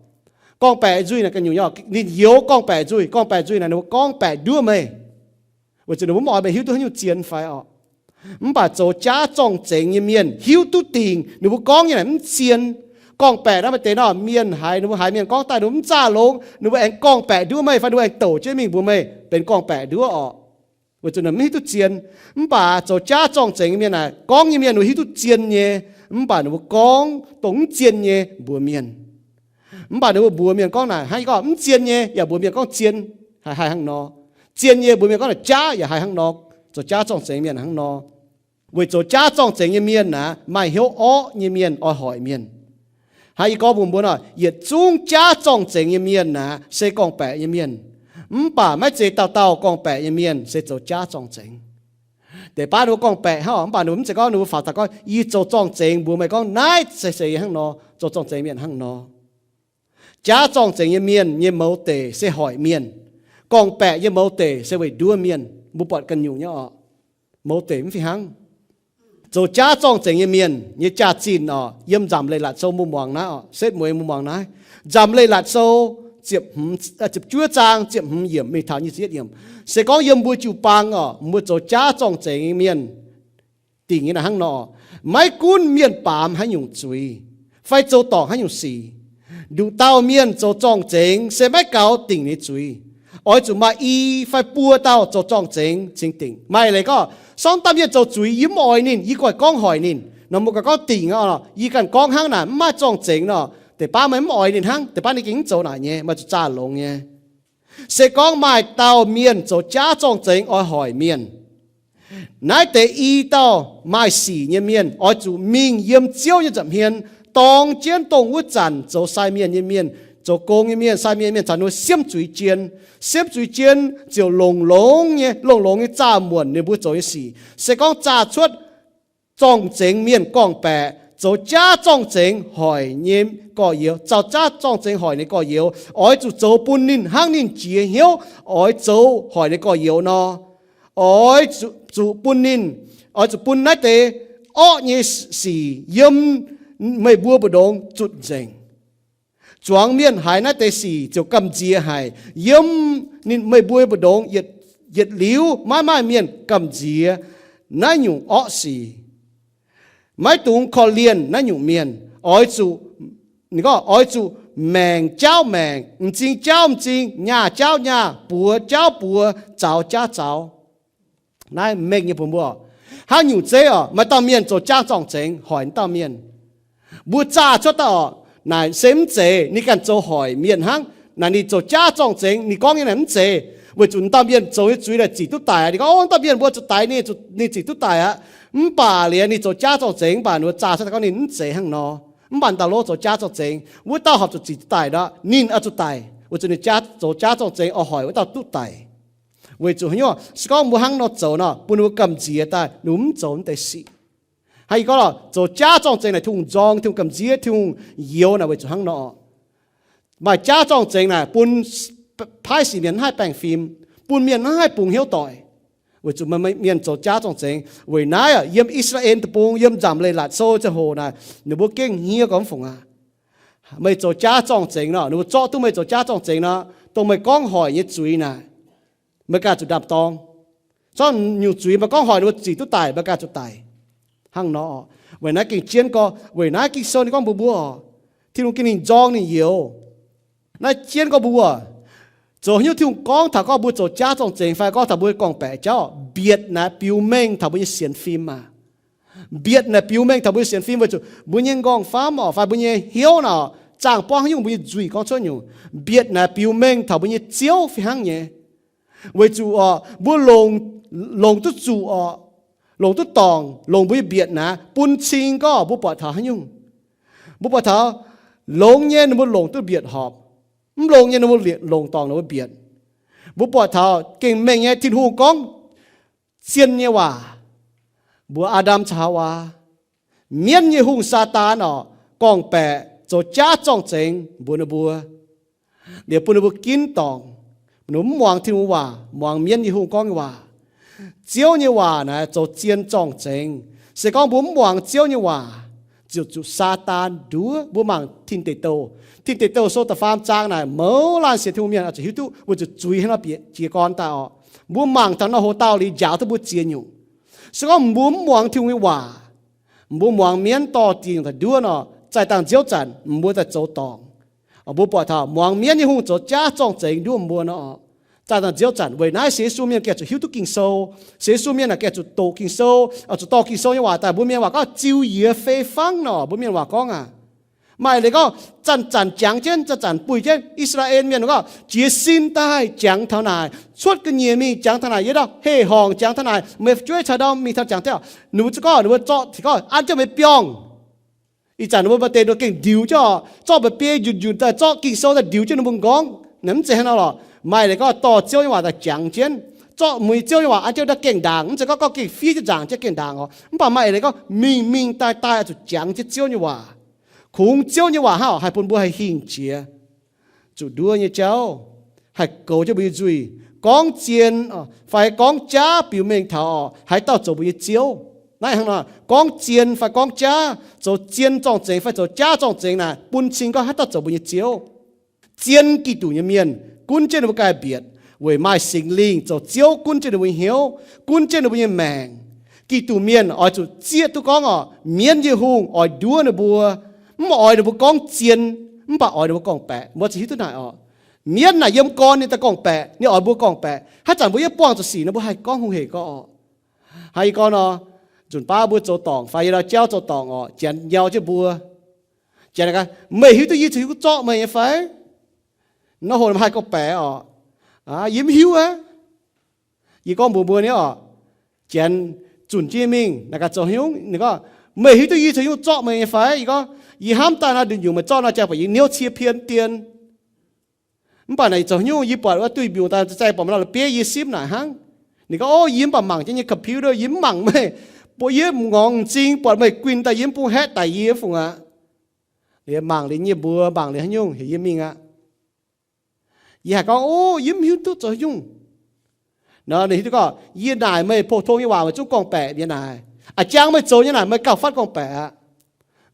Gorngv-baeqc nzuih naaic ganh nyungc nyei, ninh youx gorngv-baeqc nzuih. Gorngv-baeqc nzuih naaic ninh mbuo gorngv-baeqc nduov meih, weic zuqc ninh mbuo mv oix meih hiuv duqv haaix nyungc zien fai oc. Mv baac zoux jaav zorng-zengx nyei mienh hiuv duqv dingc ninh mbuo gorngv nyei naaic mv zien. Gorngv-baeqc naaiv maaih deix nor, mienh haiz, ninh mbuo haiz mienh gorngv daaih ninh mbuo mv zaah longx, ninh mbuo aengx gorngv-baeqc nduov meih fai ninh mbuo aengx douc jienv mingh mbuox meih benx gorngv-baeqc nduov oc. Weic zuqc ninh mv hiuv duqv zien. Mv baac zoux jaav zorng-zengx nyei mienh naaic, gorngv nyei mienh ninh mbuo hiuv duqv zien nyei, mv baac ninh mbuo gorngv dongh mv zien nyei mbuox mienh. Mv baac ninh mbuo mbuox mienh gorngv naaic hnangv, yie gorngv mv zien nyei yaac mbuox mienh gorngv zien, haih haih hnangv nor. Zien nyei mbuox mienh gorngv naaic jaav yaac haih hnangv nor. Zoux jaav zorng-zengx mienh hnangv nor. Weic zoux jaav zorng-zengx nyei mienh naaic maaih hnyouv orqv nyei mienh oix hoic mienh. Hnangv yie gorngv mbuox mbuo nor, yietc zungv jaav zorng-zengx nyei mienh naaic se gorngv-baeqc nyei mienh. Mv baac maiv zeiz dauh dauh gorngv-baeqc nyei mienh se zoux jaav zorng-zengx. Deix baav ninh mbuo gorngv-baeqc hnangv oc, mv baac ninh mbuo mv zeiz gorngv ninh mbuo faaux daaih gorngv, yie zoux zorng-zengx mbuox meih gorngv naaiv se se hnangv nor, zoux zorng-zengx mienh hnangv nor. Jaav zorng-zengx nyei mienh nyei mouz deic se hoic mienh. Gorngv-baeqc nyei mouz deic se weic nduov mienh. Mbuo buatc ganh nyungc nyei oc. Mouz deic mv fih hnangv. Zoux jaav zorng-zengx nyei mienh nyei jaax-zinh oc, yiem Nzamc Leiz-Latc Sou mbuo muangx naaiv oc, setv mueiz mbuo muangx naaiv. Nzamc Leiz-Latc Sou ziepc hmz, ziepc juov zaang ziepc hmz yiemc mingh taux nyic ziepc yietv yiemc, se gorngv yiem mbuo jiu-baang oc, mbuo zoux jaav zorng-zengx nyei mienh dingc nyei naaic hnangv nor, maiv gunv mienh baamz haaix nyungc zuiz fai zoux dorngc haaix nyungc sic, nduqc dauh mienh zoux zorng-zengx se maiv gaux dingc nyei zuiz. Oix zuqc maaih i fai buo dauh zoux zorng-zengx cingx dingc. Maaih leiz gorngv, sorng dauh mienh zoux zuiz, yie mv oix ninh, yie goiv gorngv hoic ninh nor, mbuo ganh gorngv dingc oc, yie ganh gorngv hnangv naaic mv maaih zorng-zengx nor, deix baav meih mv oix ninh hnangv, deix baav ninh gengh mv zoux naaic nyei, meih zuqc zaah longx nyei. Se gorngv maaih dauh mienh zoux jaav zorng-zengx oix hoic mienh, naaiv deix i dauh maaih sic nyei mienh oix zuqc mingh yiem Ziouv nyei nza'hmien, dorng jienv dongh wuov zanc zoux sai mienh nyei mienh, zoux gong nyei mienh, sai mienh, mienh caux ninh mbuo siemv zuiz jien. Siemv zuiz jien ziouc longx-longx nyei, longx-longx nyei zaah muonc ninh mbuo zoux nyei sic. Se gorngv zaah cuotv zorng-zengx mienh gorngv-baeqc, zoux jaav zorng-zengx hoic nyei gorx-youz, zoux jaav zorng-zengx hoic nyei gorx-youz, oix zuqc zoux bun ninh hnangv ninh jiex hnyouv oix zoux hoic nyei gorx-youz nor. Oix zuqc, zuqc bun ninh, oix zuqc bun naaiv deix orqv nyei sic yiem meih mbuo mbu'ndongx zutc nzengc. Zuangx mienh haiz naaiv deix sic ziouc gamh nziex haic. Yiem ninh, meih mbuo mbu'ndongx yietc, yietc liuz maiv maaih mienh gamh nziex naaiv nyungc orqv sic. Maiv dungx korv-lienh naaiv nyungc mienh. Oix zuqc, ninh gorngv oix zuqc maengc jaauv maengc, m'zing jaauv m'zing, nyaah jaauv nyaah, buoz jaauv buoz, zaux jaauv zaux. Naaiv mengh nyei bun mbuo. Hnangv nyungc zeiv oc, maaih dauh mienh zoux jaav zorng-zengx hoic dauh mienh. Mbuo zaah cuotv daaih oc, naaic se mv zeiz ninh ganh zoux hoic mienh hnangv. Naaic ninh zoux jaav zorng-zengx, ninh gorngv nyei naaic mv zeiz. Weic zuqc dauh mienh zoux nyei zuiz naaic zic duqv daic aqv. Ninh gorngv, o, dauh mienh mbuo zuqc daic, ninh zic duqv daic aqv. Mv baac liuz ninh zoux jaav zorng-zengx, mv baac ninh mbuo zaah cuotv daaih gorngv ninh mv zeiz hnangv nor. Mv baac dauh lov zoux jaav zorng-zengx, wuov dauh horpc zuqc zic duqv daic nor, ninh oix zuqc daic. Weic zuqc ninh jaav, zoux jaav zorng-zengx oix hoic wuov dauh duqv daic. Weic zuqc haaix nyungc? Se gorngv mbuo hnangv nor zoux nor, bun ninh mbuo gamh nziex daaih, ninh mbuo mv zoux naaiv deix sic. Hnangv yie gorngv lorqc, zoux jaav zorng-zengx naaic Tin-Hungh nzorng, Tin-Hungh gamh nziex, Tin-Hungh youx naaic weic zuqc hnangv nor. Maaih jaav zorng-zengx naaic bun paaiv sic mienh mv haih baengh fim, bun mienh mv haih bungx hnyouv doic. Weic zuqc mienh zoux jaav zorng-zengx. Weic naaiv yiem I^saa^laa^en Deic-Bung, yiem Nzamc Leiz-Latc Sou ziangh hoc naaic, ninh mbuo gengh hniev gormx fungc aqv. Meih zoux jaav zorng-zengx nor, ninh mbuo zorqv duqv meih zoux jaav zorng-zengx nor, dongh meih gorngv hoic nyei zuiz naaic, meih ganh zuqc ndaam-dorng. Zorqv nyungc zuiz meih gorngv hoic ninh mbuo zic duqv daic, meih ganh zuqc daic. Hnangv nor, weic naaiv gengh jienv gorx, weic naaiv Ging-Sou ninh gorngv mbuox mbuo, Tin-Hungh gengh ninh nzorng ninh youz. Naaiv jienv gorx mbuo, zoux haaix nyungc Tin-Hungh gorngv taux gorngv mbuo zoux jaav zorng-zengx fai gorngv taux mbuo gorngv-baeqc jauv, mbietc naaic biux mengh taux mbuo nyei sienx fim aqv. Mbietc naaic biux mengh taux mbuo nyei sienx fim weic zuqc mbuo nyei nqorngv-famv oc, fai mbuo nyei hnyouv naaic, zaangh buangv haaix nyungc mbuo nyei nzuih gorngv cuotv nyungc. Mbietc naaic biux mengh taux mbuo nyei ziouv fih hnangv nyei. Weic zuqc oc, mbuo longc, longc duqv zuqc oc, longc duqv dorngc, longc mbuo nyei mbietc naaic bun cing gorngv mbuo buatc taux haaix nyungc. Mbuo buatc taux longx nyei ninh mbuo longc duqv mbietc horpc. Mv longx nyei ninh mbuo longc dorngc ninh mbuo mbietc. Mbuo buatc taux gengh mengh nyei Tin-Hungh gorngv zien nyei waac mbuox Aa^ndam caux Haawaa. Mienv nyei hungh, Saadaan orqc, gorngv-baeqc zoux jaav zorng-zengx mbuox ninh mbuo, liuz bun ninh mbuo ginv dorngc. Ninh mbuo mv muangx Tin-Hungh waac, muangx mienv nyei hungh gorngv nyei waac. Ziouv nyei waac naaic zoux zien zorng-zengx. Se gorngv mbuo mv muangx Ziouv nyei waac, ziouc zuqc Saadaan nduov. Mbuo mangc Tin Deic Douh. Tin Deic Douh sou da'faam zaang naaic, mouz laanh sienx Tin-Hungh mienh oix zuqc hiuv duqv weic zuqc zuiz haaix nor bieqc jiez gorn daaih orqc. Mbuo mangc taux nor, hoc-dauh liuz njaaux duqv mbuo ziex nyungc. Se gorngv mbuo mv muangx Tin-Hungh nyei waac, mbuo muangx mienv dorh diuh nyungc daaih nduov nor, zaih dangh nziouv zanc mbuo daaih zoux dorngc. Mbuo buatc taux muangx mienv nyei hungh zoux jaav zorng-zengx nduov mbuo nor, zaih dangh nziouv zanc. Weic naaiv sienx Yesu mienh gengh zuqc hiuv duqv Ging-Sou. Sienx Yesu mienh naaic gengh zuqc doqc Ging-Sou, zuqc dorh Ging-Sou nyei waac daaih. Mbuo mienh waac gorngv ziux yie fei fangv nor, mbuo mienh waac gorngv aqv. Maaih leiz gorngv zanc-zanc jangx jienv, zanc-zanc buih jienv. I^saa^laa^en mienh gorngv, jiez sin daaih jangx taux naaic, cuotv ga'nyiec mingh jangx taux naaic, yiem ndau heh horngc jangx taux naaic, meih fu'jueiv caux ndau mingh taux jangx taux. Ninh mbuo zungv gorngv, ninh mbuo zorqv, gorngv an jienv meih biorngh. Ih zanc ninh mbuo maaih deix ninh mbuo gengh ndiux jienv oc, zorqv mba'biei njunc njunc daaih, zorqv Ging-Sou daaih ndiux jienv ninh mbuo nqorngv. Naaic mv zeiz hnangv nor lorqc. Maaih leiz gorngv dorh Ziouv nyei waac daaih jangx jienv, zorqv mueiz Ziouv nyei waac an jienv ndau gaengh ndaangc, mv zeiz gorngv, gorngv gengh fiev jienv nzaangc jienv gaengh ndaangc oc. Mv baac maaih leiz gorngv mingh mingh daaih daaih oix zuqc jangx jienv Ziouv nyei waac. Kungx Ziouv nyei waac hnangv oc haih bun mbuo haih hingh jiex, zuqc nduov nyei jauv, haih goux jienv mbuo nyei nzuih. Gorngv zien fai gorngv jaav biux mengh taux oc, haaix dauh zoux mbuo nyei Ziouv? Naaiv hnangv nor, gorngv zien fai gorngv jaav, zoux zien zorng-zengx fai zoux jaav zorng-zengx naaic, bun cing gorngv haaix dauh zoux mbuo nyei Ziouv. Zien Giduc nyei mienh gunv jienv ninh mbuo ganh mbietc, weic maaih Singx Lingh zoux Ziouv gunv jienv ninh mbuo nyei hnyouv, gunv jienv ninh mbuo nyei maengc. Giduc mienh oix zuqc zieqv duqv gorngv oc, mienv nyei hungh oix nduov ninh mbuo, mv oix ninh mbuo gorngv zien, mv baac oix ninh mbuo gorngv-baeqc. Mbuo zuqc hiuv duqv naaic oc. Mienv naaic yiem gorn ninh daaih gorngv-baeqc, ninh oix mbuo gorngv-baeqc. Haaix zanc mbuo yaac buangh zuqc sic nor, mbuo haih gorngv hungh hec gorngv oc. Hnangv yie gorngv nor, nzunc baav mbuo zoux dorngc fai yie ndau jauv zoux dorngc oc, janx nyau jienv mbuo, janx gaax, meih hiuv duqv yie zuqc hiuv duqv zorqv meih nyei fai? Nor hoc haih gorngv-baeqc oc. Yie mv hiuv aqv. Yie gorngv mbuox mbuo nyei oc, janx zunc jienv mingh naaic gaax zoux haaix nyungc. Ninh gorngv, meih hiuv duqv yie zoux haaix nyungc zorqv meih nyei fai? Yie gorngv, yie hnamv daaih nor nduqc nyungc meih zorqv nor, jaa buatc yie niouv cie pien dien. Mv baac naaic zoux haaix nyungc, yie buatc wuov duih mbiungc daaih, zaih buatc maaih la'bieiv yie simv naaic hnangv. Ninh gorngv, o, yie mv baac mangc jienv nyei computer, yie mv mangc meih, buatc yie m'nqorngv m'zing, buatc meih guinh daaih, yie mv bung haeqv daic yie fungc aqv. Liuz mangc liuz nyei mbuox, mangc liuz haaix nyungc heuc yie mingh aqv. Yie haiz gorngv, o, yie mv hiuv duqv zoux haaix nyungc. Nor ninh hiuv duqv gorngv, yie naaic meih pou-tong nyei waac meih zungv gorngv-baeqc nyei naaic. A'jang meih zoux nyei naaic meih gauh fatv gorngv-baeqc aqv.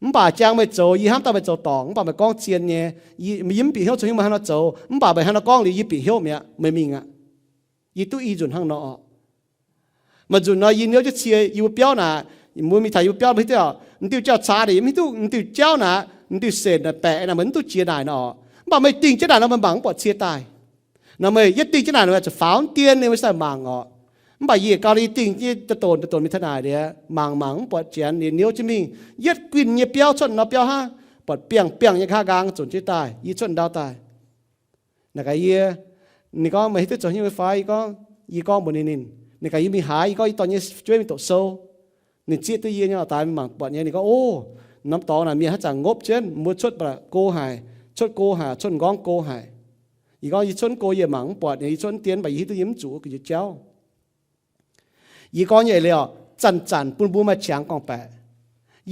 Mv baac a'jang meih zoux, yie hnamv daaih meih zoux dorngc, mv baac meih gorngv zien nyei. Yie mv bieqc hnyouv zoux haaix nyungc, meih hnangv nor zoux. Mv baac meih hnangv nor gorngv liuz yie bieqc hnyouv mi'aqv, meih mingh aqv. Yie duqv i nzunc hnangv nor. Maaih nzunc nor yie niouv jienv cie yie mbuo biauv naaic, mbuo mingh taux yie mbuo biauv mbuo hiuv duqv, m'diuh jauv-caax naaic yie mv hiuv duqv, m'diuh jauv naaic, m'diuh senc naaic baeqc naaic meih mv duqv jiex naaic nor. Mv baac meih dingh jienv naaic nor meih mangc mv buatc cie daaih. Nor meih yietv dingh jienv naaic nor meih zuqc faaux dien ninh mbuo sai mangc oc. Mv baac yie gauh li dingh jienv deic-donx, deic-donx mingh taux naaic liuz mangc mangc mv buatc janx liuz niouv jienv mingh. Yietv guinh nyei biauv cuotv nor biauv hnangv, buatc biangh biangh nyei nqa'haav nqaang zunc jienv daaih, yie cuotv ndau daaih. Naaic gaax yie, ninh gorngv, meih hiuv duqv zoux haaix nyungc fai? Yie gorngv, yie gorngv mbuox ninh, ninh, ninh gaax yie mingh haaix, yie gorngv yie dorh nyei fu'jueiv mingh doqc sou. Ninh zieqv duqv yie nyei oc, daaih mingh mangc buatc nyei. Ninh gorngv, o, norm dorngx naaic mienh haaix zanc ngopv jienv, mbuo cuotv ba'laqc go haic, cuotv go haic, cuotv m'nqorngv go haic. Yie gorngv yie cuotv mv go yie mangc mv buatc, yie cuotv mv dien, mv baac yie hiuv duqv yie mv zuqc gu'nyuoz jauv. Yie gorngv nyei eix leiz oc, zanc-zanc bun mbuo maaih qangx gorngv-baeqc.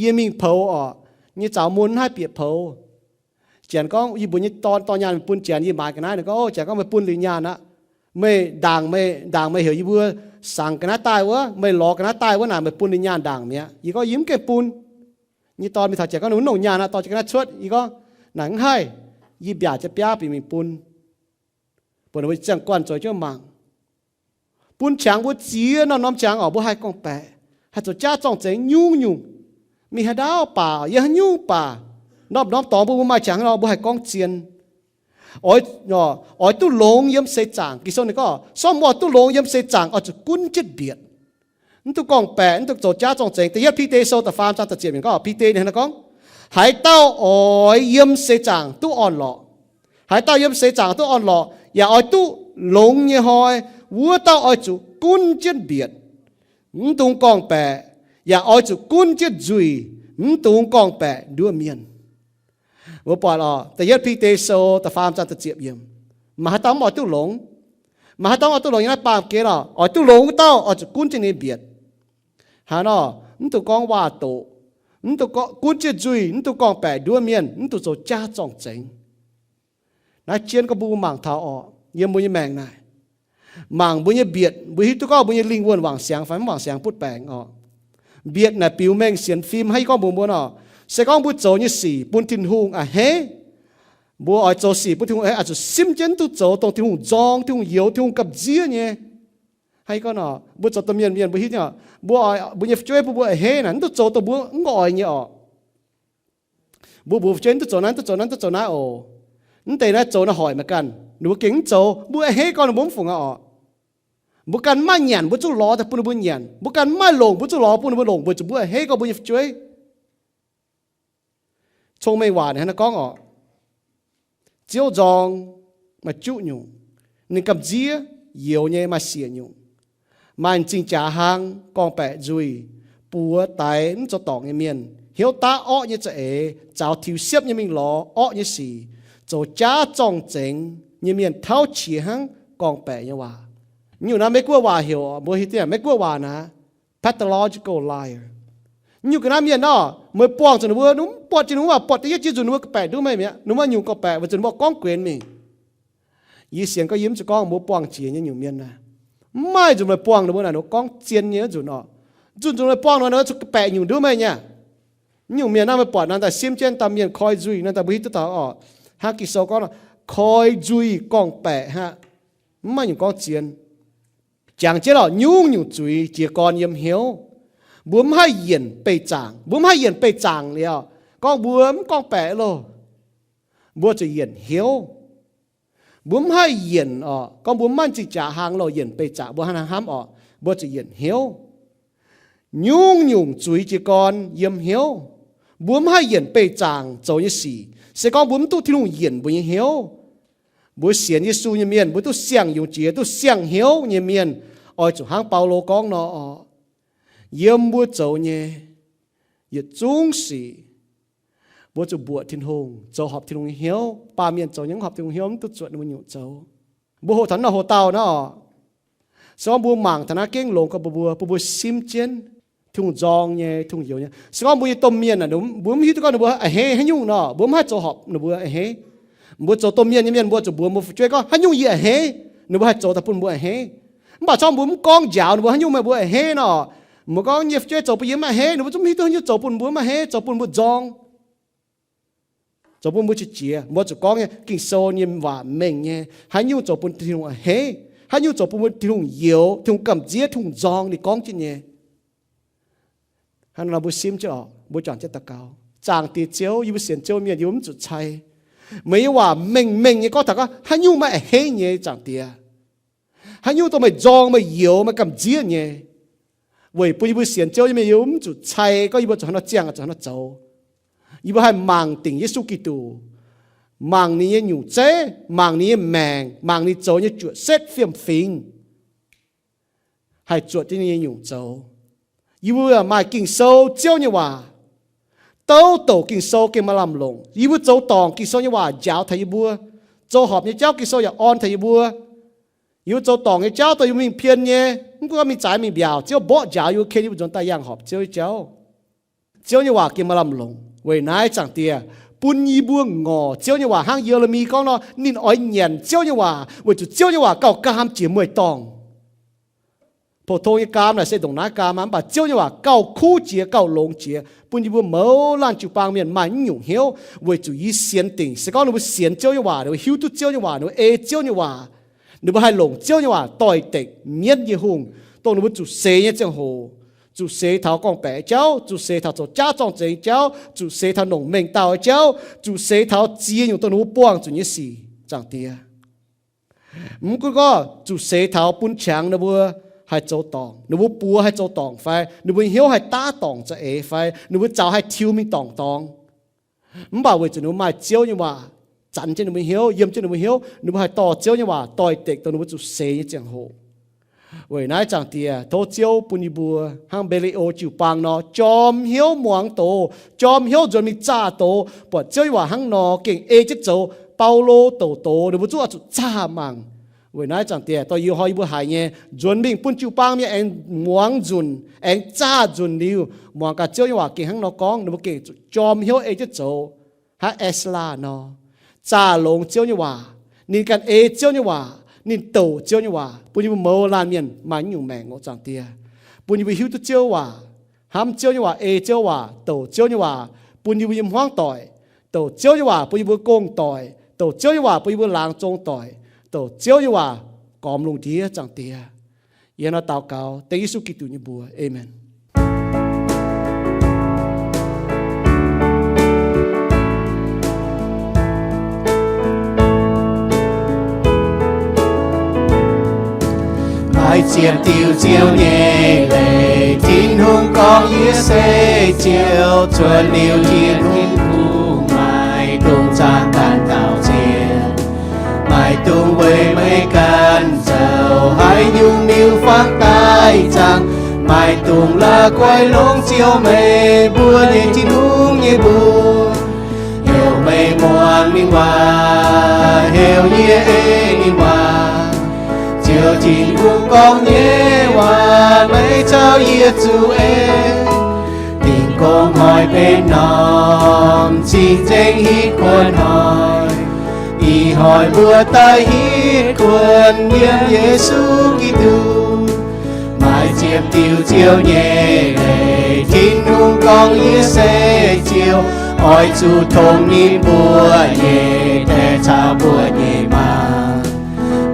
Yie mingh poux oc, nyei zaux mun haih bieqc poux. Janx gorngv yie mbuox nyei dorn dorh nyaanh bun janx, yie maaiz ga'naaiv, ninh gorngv, o, janx gorngv meih bun liuz nyaanh aqv. Meih ndaangc, meih ndaangc meih heuc yie mbuo sangx ga'naaiv daaih wuov, meih lorz ga'naaiv daaih wuov naaic meih bun liuz nyaanh ndaangc mi'aqv. Yie gorngv yie mv gaengh bun. Nyei dorn mingh taux janx gorngv ninh mv longc nyaanh aqv, dorh jienv ga'naaiv cuotv. Yie gorngv, naaic mv haih. Yie mbiaac jienv biaav bieqc mingh bun. Buatc ninh mbuo ziangh guanh zoux jienv mangc. Bun qangx mbuo ziex norm-norm qangx oc, mbuo haih gorngv-baeqc, haih zoux jaav zorng-zengx nyungc-nyungc. Mingh haaix ndaauv baac, yiem haaix nyungc baac, norm-norm dorngx mbuo, mbuo maaih qangx nor, mbuo haih gorngv zien. Oix, oix duqv longx yiem seix zaangc. Ging-Sou ninh gorngv, sortv mbuo oix duqv longx yiem seix zaangc oix zuqc gunv jienv mbietc. Mv duqv gorngv-baeqc, mv duqv zoux jaav zorng-zengx. Da'yietv Bide Sou da'faam zaang da'ziepc yiemc gorngv, Bide ninh hnangv nor gorngv, haaix dauh oix yiem seix zaangc duqv orn-lorqc, haaix dauh yiem seix zaangc duqv orn-lorqc yaac oix duqv longx nyei hnoi, wuov dauh oix zuqc gunv jienv mbietc. Mv dungx gorngv-baeqc, yaac oix zuqc gunv jienv nzuih. Mv dungx gorngv-baeqc nduov mienh. Mbuo buatc oc, da'yietv Bide Sou da'faam zaang da'ziepc yiemc, maaih haaix dauh mv oix duqv longx? Maaih haaix dauh oix duqv longx nyei naaiv baamh gen oc? Oix duqv longx wuov dauh oix zuqc gunv jienv ninh mbietc. Hnangv nor, mv dungx gorngv waac-doqc, mv dungx gorngv gunv jienv nzuih, mv dungx gorngv-baeqc nduov mienh, mv dungx zoux jaav zorng-zengx. Naaiv jienv gorngv mbuo mangc taux oc, yiem mbuo nyei maengc naaic, mangc mbuo nyei mbietc, mbuo hiuv duqv gorngv mbuo nyei lingh wuonh wangc siangx fai mv wangc siangx butv baengc oc. Mbietc naaic biux mengh sienx fim hnangv yie gorngv mbuox mbuo nor, se gorngv mbuo zoux nyei sic bun Tin-Hungh a'hneiv, mbuo oix zoux sic bun Tin-Hungh a'hneiv, oix zuqc simv jienv duqv zoux dongh Tin-Hungh nzorng, Tin-Hungh youx, Tin-Hungh gamh nziev nyei. Hnangv yie gorngv nor, mbuo zoux domh mienh, mienh mbuo hiuv duqv, mbuo, mbuo nyei fu'jueiv bun mbuo a'hneiv naaic, mv duqv zoux dongh mbuo mv oix nyei oc. Mbuo mbuox fu'jueiv, mv duqv zoux naaiv, mv duqv zoux naaiv, mv duqv zoux naaiv oc. Mv deix naaiv zoux naaiv hoic meih ganh. Ninh mbuo gengh mv zoux, mbuo a'hneiv gorn ninh mbuo mv fungc aqv oc. Mbuo ganh mv maaih nyanc, mbuo zungv lorz daaih bun ninh mbuo nyanc. Mbuo ganh mv maaih longc, mbuo zungv lorz bun ninh mbuo longc, weic zuqc mbuo a'hneiv gorn mbuo nyei fu'jueiv. Cong-mengh waac ninh hnangv naaiv gorngv oc, Ziouv nzorng, maaih juqv nyungc. Ninh gamh nziev, youx nyei, maaih siec nyungc. Maaih zingh jaax hlang, gorngv-baeqc nzuih, buoz daix mv zoux dorngc nyei mienh, hnyouv daav orqv nyei za'eix, zaux tiux siepv nyei mingh lorz orqv nyei sic, zoux jaav zorng-zengx nyei mienh tauv qiex hnangv gorngv-baeqc nyei waac. Nyungc naaiv Meiv-Guoqv waac heuc, mbuo hiuv duqv Meiv-Guoqv waac naaic, pathological liar. Nyungc ga'naaiv mienh nor, meih buangh zuqc ninh mbuo, ninh mbuo buatc jiex ninh mbuo waac buatc da'yietv jiex nzunc ninh mbuo ga'baeqc nduov meih mi'aqv, ninh mbuo nyungc gorngv-baeqc weic zuqc ninh mbuo gorngv guenx mingh. Yie sienx gorngv yie mv zuqc gorngv mbuo buangh jiex nyei nyungc mienh naaic. Mv maaih nzunc meih buangh ninh mbuo naaic, ninh mbuo gorngv zien nyei wuov nzunc oc. Nzunc nzunc meih buangh ninh mbuo naaic, zuqc ga'baeqc nyungc nduov meih nyei. Nyungc mienh naaiv meih buatc naaiv daaih simv jienv daaih mienh koi nzuih naaiv daaih mbuo hiuv duqv taux oc. Hnangv Ging-Sou gorngv nor, koi nzuih gorngv-baeqc aqv. Mv maaih nyungc gorngv zien. Jangx jienv oc, nyungc-nyungc zuiz jiez gorn yiem hnyouv. Mbuo mv haih yienc beih zaangc. Mbuo mv haih yienc beih zaangc liuz, gorngv mbuo mv gorngv-baeqc loh. Mbuo zuqc yienc hnyouv. Mbuo mv haih yienc oc, gorngv mbuo mv maaih zingh jaax hlang loh, yienc beih zaangc mbuo hnangv haaix hnamv oc, mbuo zuqc yienc hnyouv. Nyungc-nyungc zuiz jiez gorn yiem hnyouv. Mbuo mv haih yienc beih zaangc zoux nyei sic, se gorngv mbuo mv duqv Tin-Hungh yienc mbuo nyei hnyouv. Mbuo sienx Yesu nyei mienh, mbuo duqv siang-yungz jiex, duqv siang-hnyouv nyei mienh, oix zuqc hnangv Baulo gorngv nor oc, yiem mbuo zoux nyei yietc zungv sic, mbuo zuqc mbuoqc Tin-Hungh, zoux horpc Tin-Hungh nyei hnyouv. Baamh mienh zoux nyei mv horpc Tin-Hungh hnyouv, mv duqv zuotc ninh mbuo nyungc zoux. Mbuo hoqc taux naaiv hoc-dauh naaiv oc, se gorngv mbuo mangc taux naaiv gengh longx gorngv mbuox mbuo, bun mbuo simv jienv Tin-Hungh nzorng nyei, Tin-Hungh youx nyei. Se gorngv mbuo nyei domh mienh aah, mbuo mv hiuv duqv gorngv ninh mbuo a'hneiv haaix nyungc nor, mbuo mv haih zoux horpc ninh mbuo a'hneiv. Mbuo zoux domh mienh nyei mienh, mbuo zuqc mbuox mbuo fu'jueiv gorngv, haaix nyungc yie a'hneiv, ninh mbuo haih zoux daaih bun mbuo a'hneiv. Mv baac se gorngv mbuo mv gorngv njaaux ninh mbuo haaix nyungc meih mbuo a'hneiv nor, mbuo gorngv nyei fu'jueiv zoux bun yie mv a'hneiv, ninh mbuo zungv mv hiuv duqv haaix nyungc zoux bun mbuo mv a'hneiv, zoux bun mbuo nzorng, zoux bun mbuo qiex jiez. Mbuo zuqc gorngv nyei Ging-Sou nyei waac mengh nyei, haaix nyungc zoux bun Tin-Hungh a'hneiv, haaix nyungc zoux bun mbuo Tin-Hungh youx, Tin-Hungh gamh nziev, Tin-Hungh nzorng, ninh gorngv jienv nyei. Hnangv nor mbuo simv jienv oc, mbuo juangc jienv daux gaux. Zaangc Diex Ziouv, yie mbuo sienx Ziouv mienh, yie mbuo mv zuqc cai meih nyei waac mengh mengh nyei gorngv taux gorngv haaix nyungc meih a'hneiv nyei, Zaangc Diex. Haaix nyungc dongh meih nzorng, meih youx, meih gamh nziev nyei. Weic bun yie mbuo sienx Ziouv nyei mienh, yie mbuo mv zuqc cai gorngv yie mbuo zuqc hnangv nor ziangh, zuqc hnangv nor zoux. Yie mbuo haih mangc dingc Yesu Giduc, mangc ninh nyei nyungc zeiv, mangc ninh nyei maengc, mangc ninh zoux nyei juoqv-setv fiem-fingx, haih zuotc jienv ninh nyei nyungc zoux. Yie mbuo maaih Ging-Sou, Ziouv nyei waac. Douc douc Ging-Sou gengh maaih lamh longc. Yie mbuo zoux dorngc, Ging-Sou nyei waac njaaux taux yie mbuo. Zoux horpc nyei jauv, Ging-Sou yaac orn taux yie mbuo. Yie mbuo zoux dorngc nyei jauv dongh yie mbuo mingh pien nyei, mv gunv mingh zaaix mingh mbiaauc, Ziouv mborqv njaaux yie mbuo, ken yie mbuo nzuonx daaih yangh horpc Ziouv nyei jauv. Ziouv nyei waac gengh maaih lamh longc. Weic naaiv, Zaangc Diex, bun yie mbuo ngorc Ziouv nyei waac hnangv Ye^le^mi gorngv nor, ninh oix nyanc Ziouv nyei waac, weic zuqc Ziouv nyei waac gauh gaam jiex mueiz-dorngh. Pou-tong nyei gaam naaic se ndongc naaiv gaam aqv, mv baac Ziouv nyei waac gauh kuv jiex, gauh longx jiex, bun yie mbuo mouz laanh jiu-baang mienh maaih naaiv nyungc hnyouv, weic zuqc yie sienx dingc. Se gorngv ninh mbuo sienx Ziouv nyei waac, ninh mbuo hiuv duqv Ziouv nyei waac, ninh mbuo ei Ziouv nyei waac, ninh mbuo haih longc Ziouv nyei waac doix-dekc mienv yie hungh, dongh ninh mbuo zuqc seix nyei ziangh hoc, zuqc seix taux gorngv-baeqc jauv, zuqc seix taux zoux jaav zorng-zengx jauv, zuqc seix taux nongc mengh dauh jauv, zuqc seix taux ziex nyungc dongh ninh mbuo buangh zuqc nyei sic, Zaangc Diex. Mv gunv gorngv zuqc seix taux bun qangx ninh mbuo haih zoux dorngc, ninh mbuo buoz haih zoux dorngc fai, ninh mbuo hnyouv haih daav dorngc za'eix fai, ninh mbuo zaux haih tiux mingh dorngc dorngx. Mv baac weic zuqc ninh mbuo maaih Ziouv nyei waac zanc jienv ninh mbuo hnyouv, yiem jienv ninh mbuo hnyouv, ninh mbuo haih dorh Ziouv nyei waac doix-dekc dongh ninh mbuo zuqc seix nyei ziangh hoc. Weic naaiv, Zaangc Diex, tov Ziouv bun yie mbuo hnangv Mbei^le^o jiu-baang nor, jorm hnyouv muangx doz, jorm hnyouv nzuonx mingh zaah doz, buatc Ziouv nyei waac hnangv nor gengh ei jienv zoux. Baulo douc doz ninh mbuo zungv oix zuqc zaah mangc. Weic naaiv, Zaangc Diex, dorh yie hnoi yie mbuo haiz nyei nzuonx mingh bun jiu-baang mienh aengx muangx nzunc, aengx zaah nzunc liuz, muangx gaax Ziouv nyei waac gengh hnangv nor gorngv, ninh mbuo gengh zuqc jorm hnyouv ei jienv zoux hnangv Ezra nor, zaah longx Ziouv nyei waac. Ninh ganh ei Ziouv nyei waac, ninh douc Ziouv nyei waac, bun yie mbuo mouz laanh mienh maaih naaiv nyungc maengc oc, Zaangc Diex. Bun yie mbuo hiuv duqv Ziouv waac, hnamv Ziouv nyei waac, ei Ziouv waac, douc Ziouv nyei waac, bun yie mbuo yiem hmuangv doic, douc Ziouv nyei waac bun yie mbuo gong doic, douc Ziouv nyei waac bun yie mbuo laangz zong doic, douc Ziouv nyei waac gormx lungh ndiev, Zaangc Diex. Yie hnangv naaiv daux gaux dengv Yesu Giduc nyei mbuox. Aamen. Maaih ziepc diuh Ziouv nyei leiz, Tin-Hungh gorngv, Yie se Ziouv. Cuotv liuz Tin-Hungh, maaih dungx zaangc ganh dauh ziex, maaih dungx weic meih ganh zoux haaix nyungc liuz fangx daaih zaangc, maaih dungx la'guaih longc Ziouv, meih mbuo nyei Tin-Hungh, nyei mbuox. Heuc meih muangx ninh waac, heuc yie ei ninh waac. Ziouv Tin-Hungh gorngv nyei waac, meih caux yie zuqc ei. Dingh gong hnoi benx norm, cing-nzengc hitv kuonx hnoi. Ih hnoi mbuo daaih hitv kuonx yiem Yesu Giduc. Maaih ziepc diuh Ziouv nyei leiz, Tin-Hungh gorngv, Yie se Ziouv. Oix zuqc tongx ninh mbuo nyei deix caux mbuo nyei maa.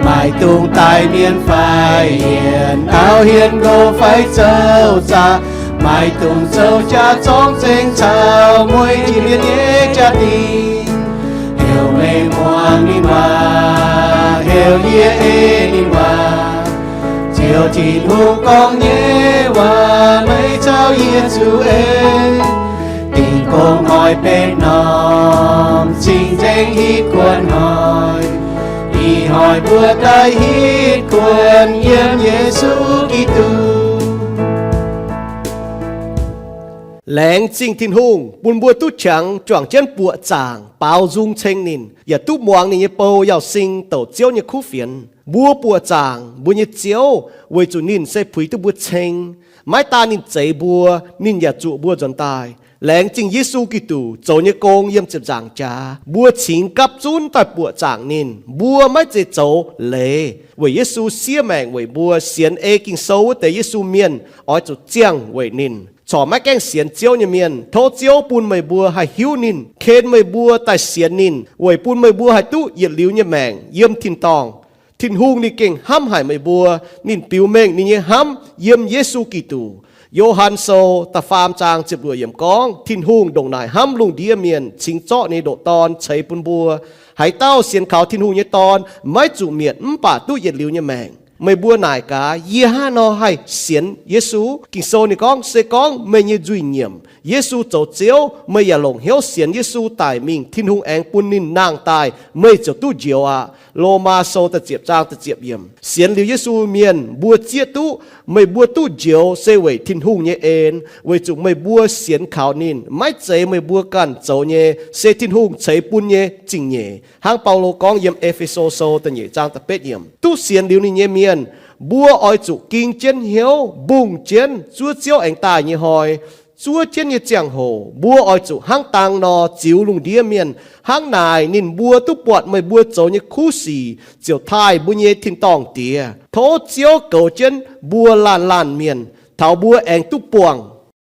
Maaih dungx daaih mienh fai yienc, auv-hienh nqox fai zoux zaqc, maaih dungx zoux jaax zorngv zengx caux mueiz jiex mienh nyei jaa-dingh. Heuc meih muangx ninh waac, heuc yie ei ninh waac. Ziouv Tin-Hungh gorngv nyei waac, meih caux yie zuqc ei. Dingh gong hnoi benx norm, cing-nzengc hitv kuonx hnoi. Ih hnoi mbuo daaih hitv kuonx yiem Yesu Giduc. Laengz zingh Tin-Hungh bun mbuo duqv qangx juangc jienv buoqc zaangc baaux nzung ceng ninh, yaac duqv muangx ninh nyei bou Yauz Sing douc Ziouv nyei kuv fienx. Mbuo buoqc zaangc mbuo nyei Ziouv weic zuqc ninh se puix duqv mbuo ceng. Maiv daan ninh zeix mbuo, ninh yaac zuoqc mbuo nzuonx daaih. Laengz zingh Yesu Giduc zoux nyei gong yiem ziepc nzaangc jaax. Mbuo cingx gapv zunv daaih buoqc zaangc ninh. Mbuo maiv zeiz zoux leiz, weic Yesu siev maengc weic mbuo. Sienx ei Ging-Sou wuov deix Yesu mienh oix zuqc ziangh weic ninh. Corc maiv gaengh sienx Ziouv nyei mienh, tov Ziouv bun meih mbuo haih hiuv ninh, ken meih mbuo daaih sienx ninh, weic bun meih mbuo haih duqv yietc liuz nyei maengc yiem tin-dorngh. Tin-Hungh ninh gengh hnamv haic meih mbuo. Ninh biux mengh ninh nyei hnamv yiem Yesu Giduc. Yo^han Sou da'faam zaang ziepc luoqc yiemc gorngv, Tin-Hungh ndongc naaic hnamv lungh ndiev mienh, cingx zorqv ninh nyei ndoqc Dorn ceix bun mbuo. Haaix dauh sienx kaux Tin-Hungh nyei Dorn maiv zuqc mietc mv baac duqv yietc liuz nyei maengc. Meih mbuo naaic gaax, yie hnangv haaix nor haih sienx Yesu? Ging-Sou ninh gorngv, se gorngv meih nyei nzuih nyiemc, Yesu zoux Ziouv, meih yaac longc hnyouv sienx Yesu daic mingh, Tin-Hungh aengx bun ninh nangh daaih, meih ziouc duqv njoux aqv. Lomaa Sou da'ziepc zaang da'ziepc yiemc. Sienx liuz Yesu mienh mbuo zieqv duqv, meih mbuo duqv njoux se weic Tin-Hungh nyei en, weic zuqc meih mbuo sienx kaux ninh. Maiv zeiz meih mbuo ganh zoux nyei, se Tin-Hungh ceix bun nyei zingh nyeic. Hnangv Baulo gorngv yiem E^fe^so Sou da'nyeic zaang da'betv yiemc, duqv sienx liuz ninh nyei mienh, mbuo oix zuqc ging jienv hnyouv, mbungh jienv zuov Ziouv aengx daaih nyei hnoi. Zuov jienv nyei ziangh hoc mbuo oix zuqc hnangv dang nor ziux lungh ndiev mienh. Hnangv naaic ninh mbuo duqv buatc meih mbuo zoux nyei kuv sic, ziouc taaih mbuo nyei tin-dorngh Diex. Tov Ziouv goux jienv mbuo laanh laanh mienh, taux mbuo aengx duqv buangh